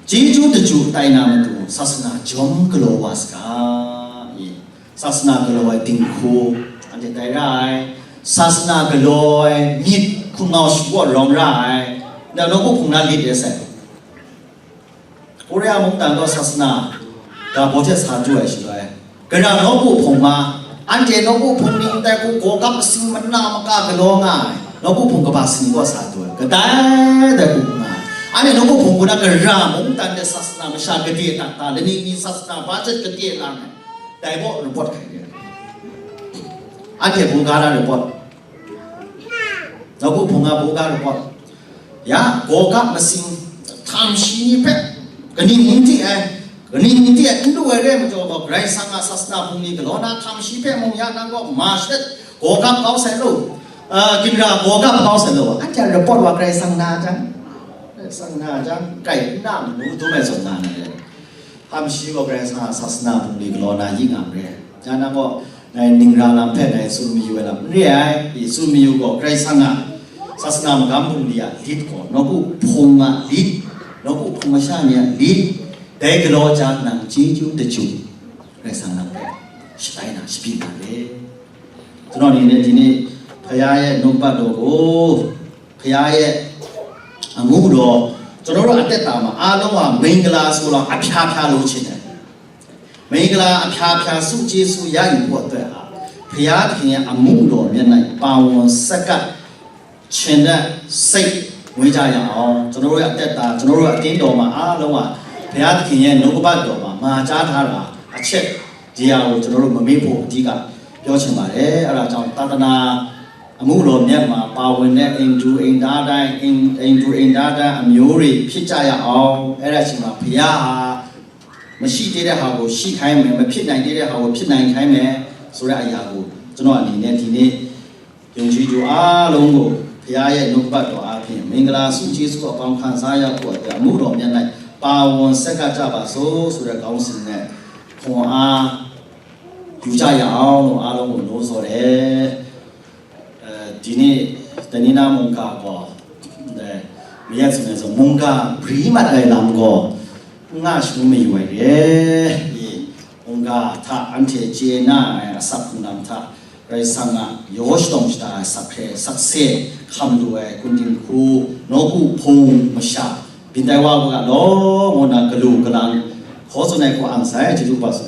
chyeju daju tai na matu, sasana jawm galaw wa saga, i, sasana galaw ai dinghku, anhte tai ra ai, sasana galaw ai myit hkungau shapraw rawng ra ai, nda nawku hpung na lit de sai. Korea mungdan gaw sasana ga baw hte sa du ai shaloi, gara nawku hpung ma, anhte nawku hpung ning tai hku gawgap masing mana maka galaw nga ai, nawku hpung kaba sani gaw sa du ai, kadai dai hku nga ai. Anhte nawku hpung hku na gara mungdan de sasana masha gade dat ta, lani mi sasana budget gade lang ai, dai gaw report hkai de. Anhte hpung ga na report. Nawku hpung a buga report. Ya, gawgap masing, htam shi ni hpe, kaning n di ai, kaning n di ai, n lu ai re ai majaw gaw, Karai Kasang a sasana hpung ni galaw na htam shi hpe mung ya nang gaw ma shalet, gawgap kau sai lu, ah, ginra gawgap kau sai lu, anhte a report wa Karai Kasang na jang, Karai Kasang na jang, kai n na manu dum ai zawn na na re. Htam shi gaw Karai Kasang a sasana hpung ni galaw na yi nga ma re. Ya nang gaw, ngai ningra lam hpe ngai tsun mayu ai lam n re ai, i tsun mayu gaw, Karai Kasang a sasana magam bungli a lit gaw, nawku hpung a lit, nawku hpung masha ni a lit, dai galaw jang nang chyeju daju, Karai Kasang nang hpe shatai na, shabi na re. ကျွန်တော်အနေနဲ့ဒီနေ့ဖခင်ရဲ့နှုတ်ကပတ်တော်ကိုဖခင်ရဲ့အမှုတော်ကျွန်တော်တို့အသက်တာမှာအားလုံးဟာမင်္ဂလာဆိုတော့အဖျားဖျားလိုချင်တယ်။ မင်္ဂလာအဖျားဖျားဆုကျေးဇူးရယူဖို့အတွက်ဟာဘုရားသခင်ရဲ့အမှုတော်မျက်နှာပါဝင်ဆက်ကပ်ခြင်းနဲ့စိတ်ဝင်ကြရအောင်ကျွန်တော်တို့ရဲ့အသက်တာကျွန်တော်တို့ရဲ့အသင်းတော်မှာအားလုံးဟာဘုရားသခင်ရဲ့နှုတ်ကပတ်တော်မှာမှာကြားထားတာအချက်ဒီဟာကိုကျွန်တော်တို့မမေ့ဖို့အဓိကပြောချင်ပါတယ်အဲ့ဒါကြောင့်သာသနာအမှုတော်မြတ်မှာပါဝင်တဲ့အိမ်သူအိမ်သားတိုင်းအိမ်အိမ်သူအိမ်သားတိုင်းအမျိုးတွေဖြစ်ကြရအောင်အဲ့ဒါချိန်မှာဘုရားဟာမရှိသေးတဲ့ဟာကိုရှိခိုင်းမယ်မဖြစ်နိုင်သေးတဲ့ဟာကိုဖြစ်နိုင်ခိုင်းမယ်ဆိုတဲ့အရာကိုကျွန်တော်အနေနဲ့ဒီနေ့ယုံကြည်သူအားလုံးကိုဘုရားရဲ့နှုတ်ကပတ်တော်အားဖြင့်မင်္ဂလာဆုကျေးဇူးအပေါင်းခံစားရဖို့အတွက်အမှုတော်မြတ်၌ပါဝင်ဆက်ကပ်ကြပါစို့ဆိုတဲ့ခေါင်းစဉ်နဲ့ခွန်အားယူကြရအောင်လို့အားလုံးကိုနှိုးဆော်တယ်။ အဲဒီနေ့တနင်္လာမုံကကောအဲမရဆိုနေဆိုမုံကဘရီမတ်တိုင်လမ်းကိုငါရှုံးမယူဝဲတယ်။ မုံကထအန်ထေကျေနာအစပ်နမ်ထ Karai Kasang a yaw shadawng shada ai sakhre sakse hkam lu ai kun dinghku nawku hpung masha byin tai wa u ga law ngu na galu galang hkaw tsun ai hku ang sai chyeju kaba tsun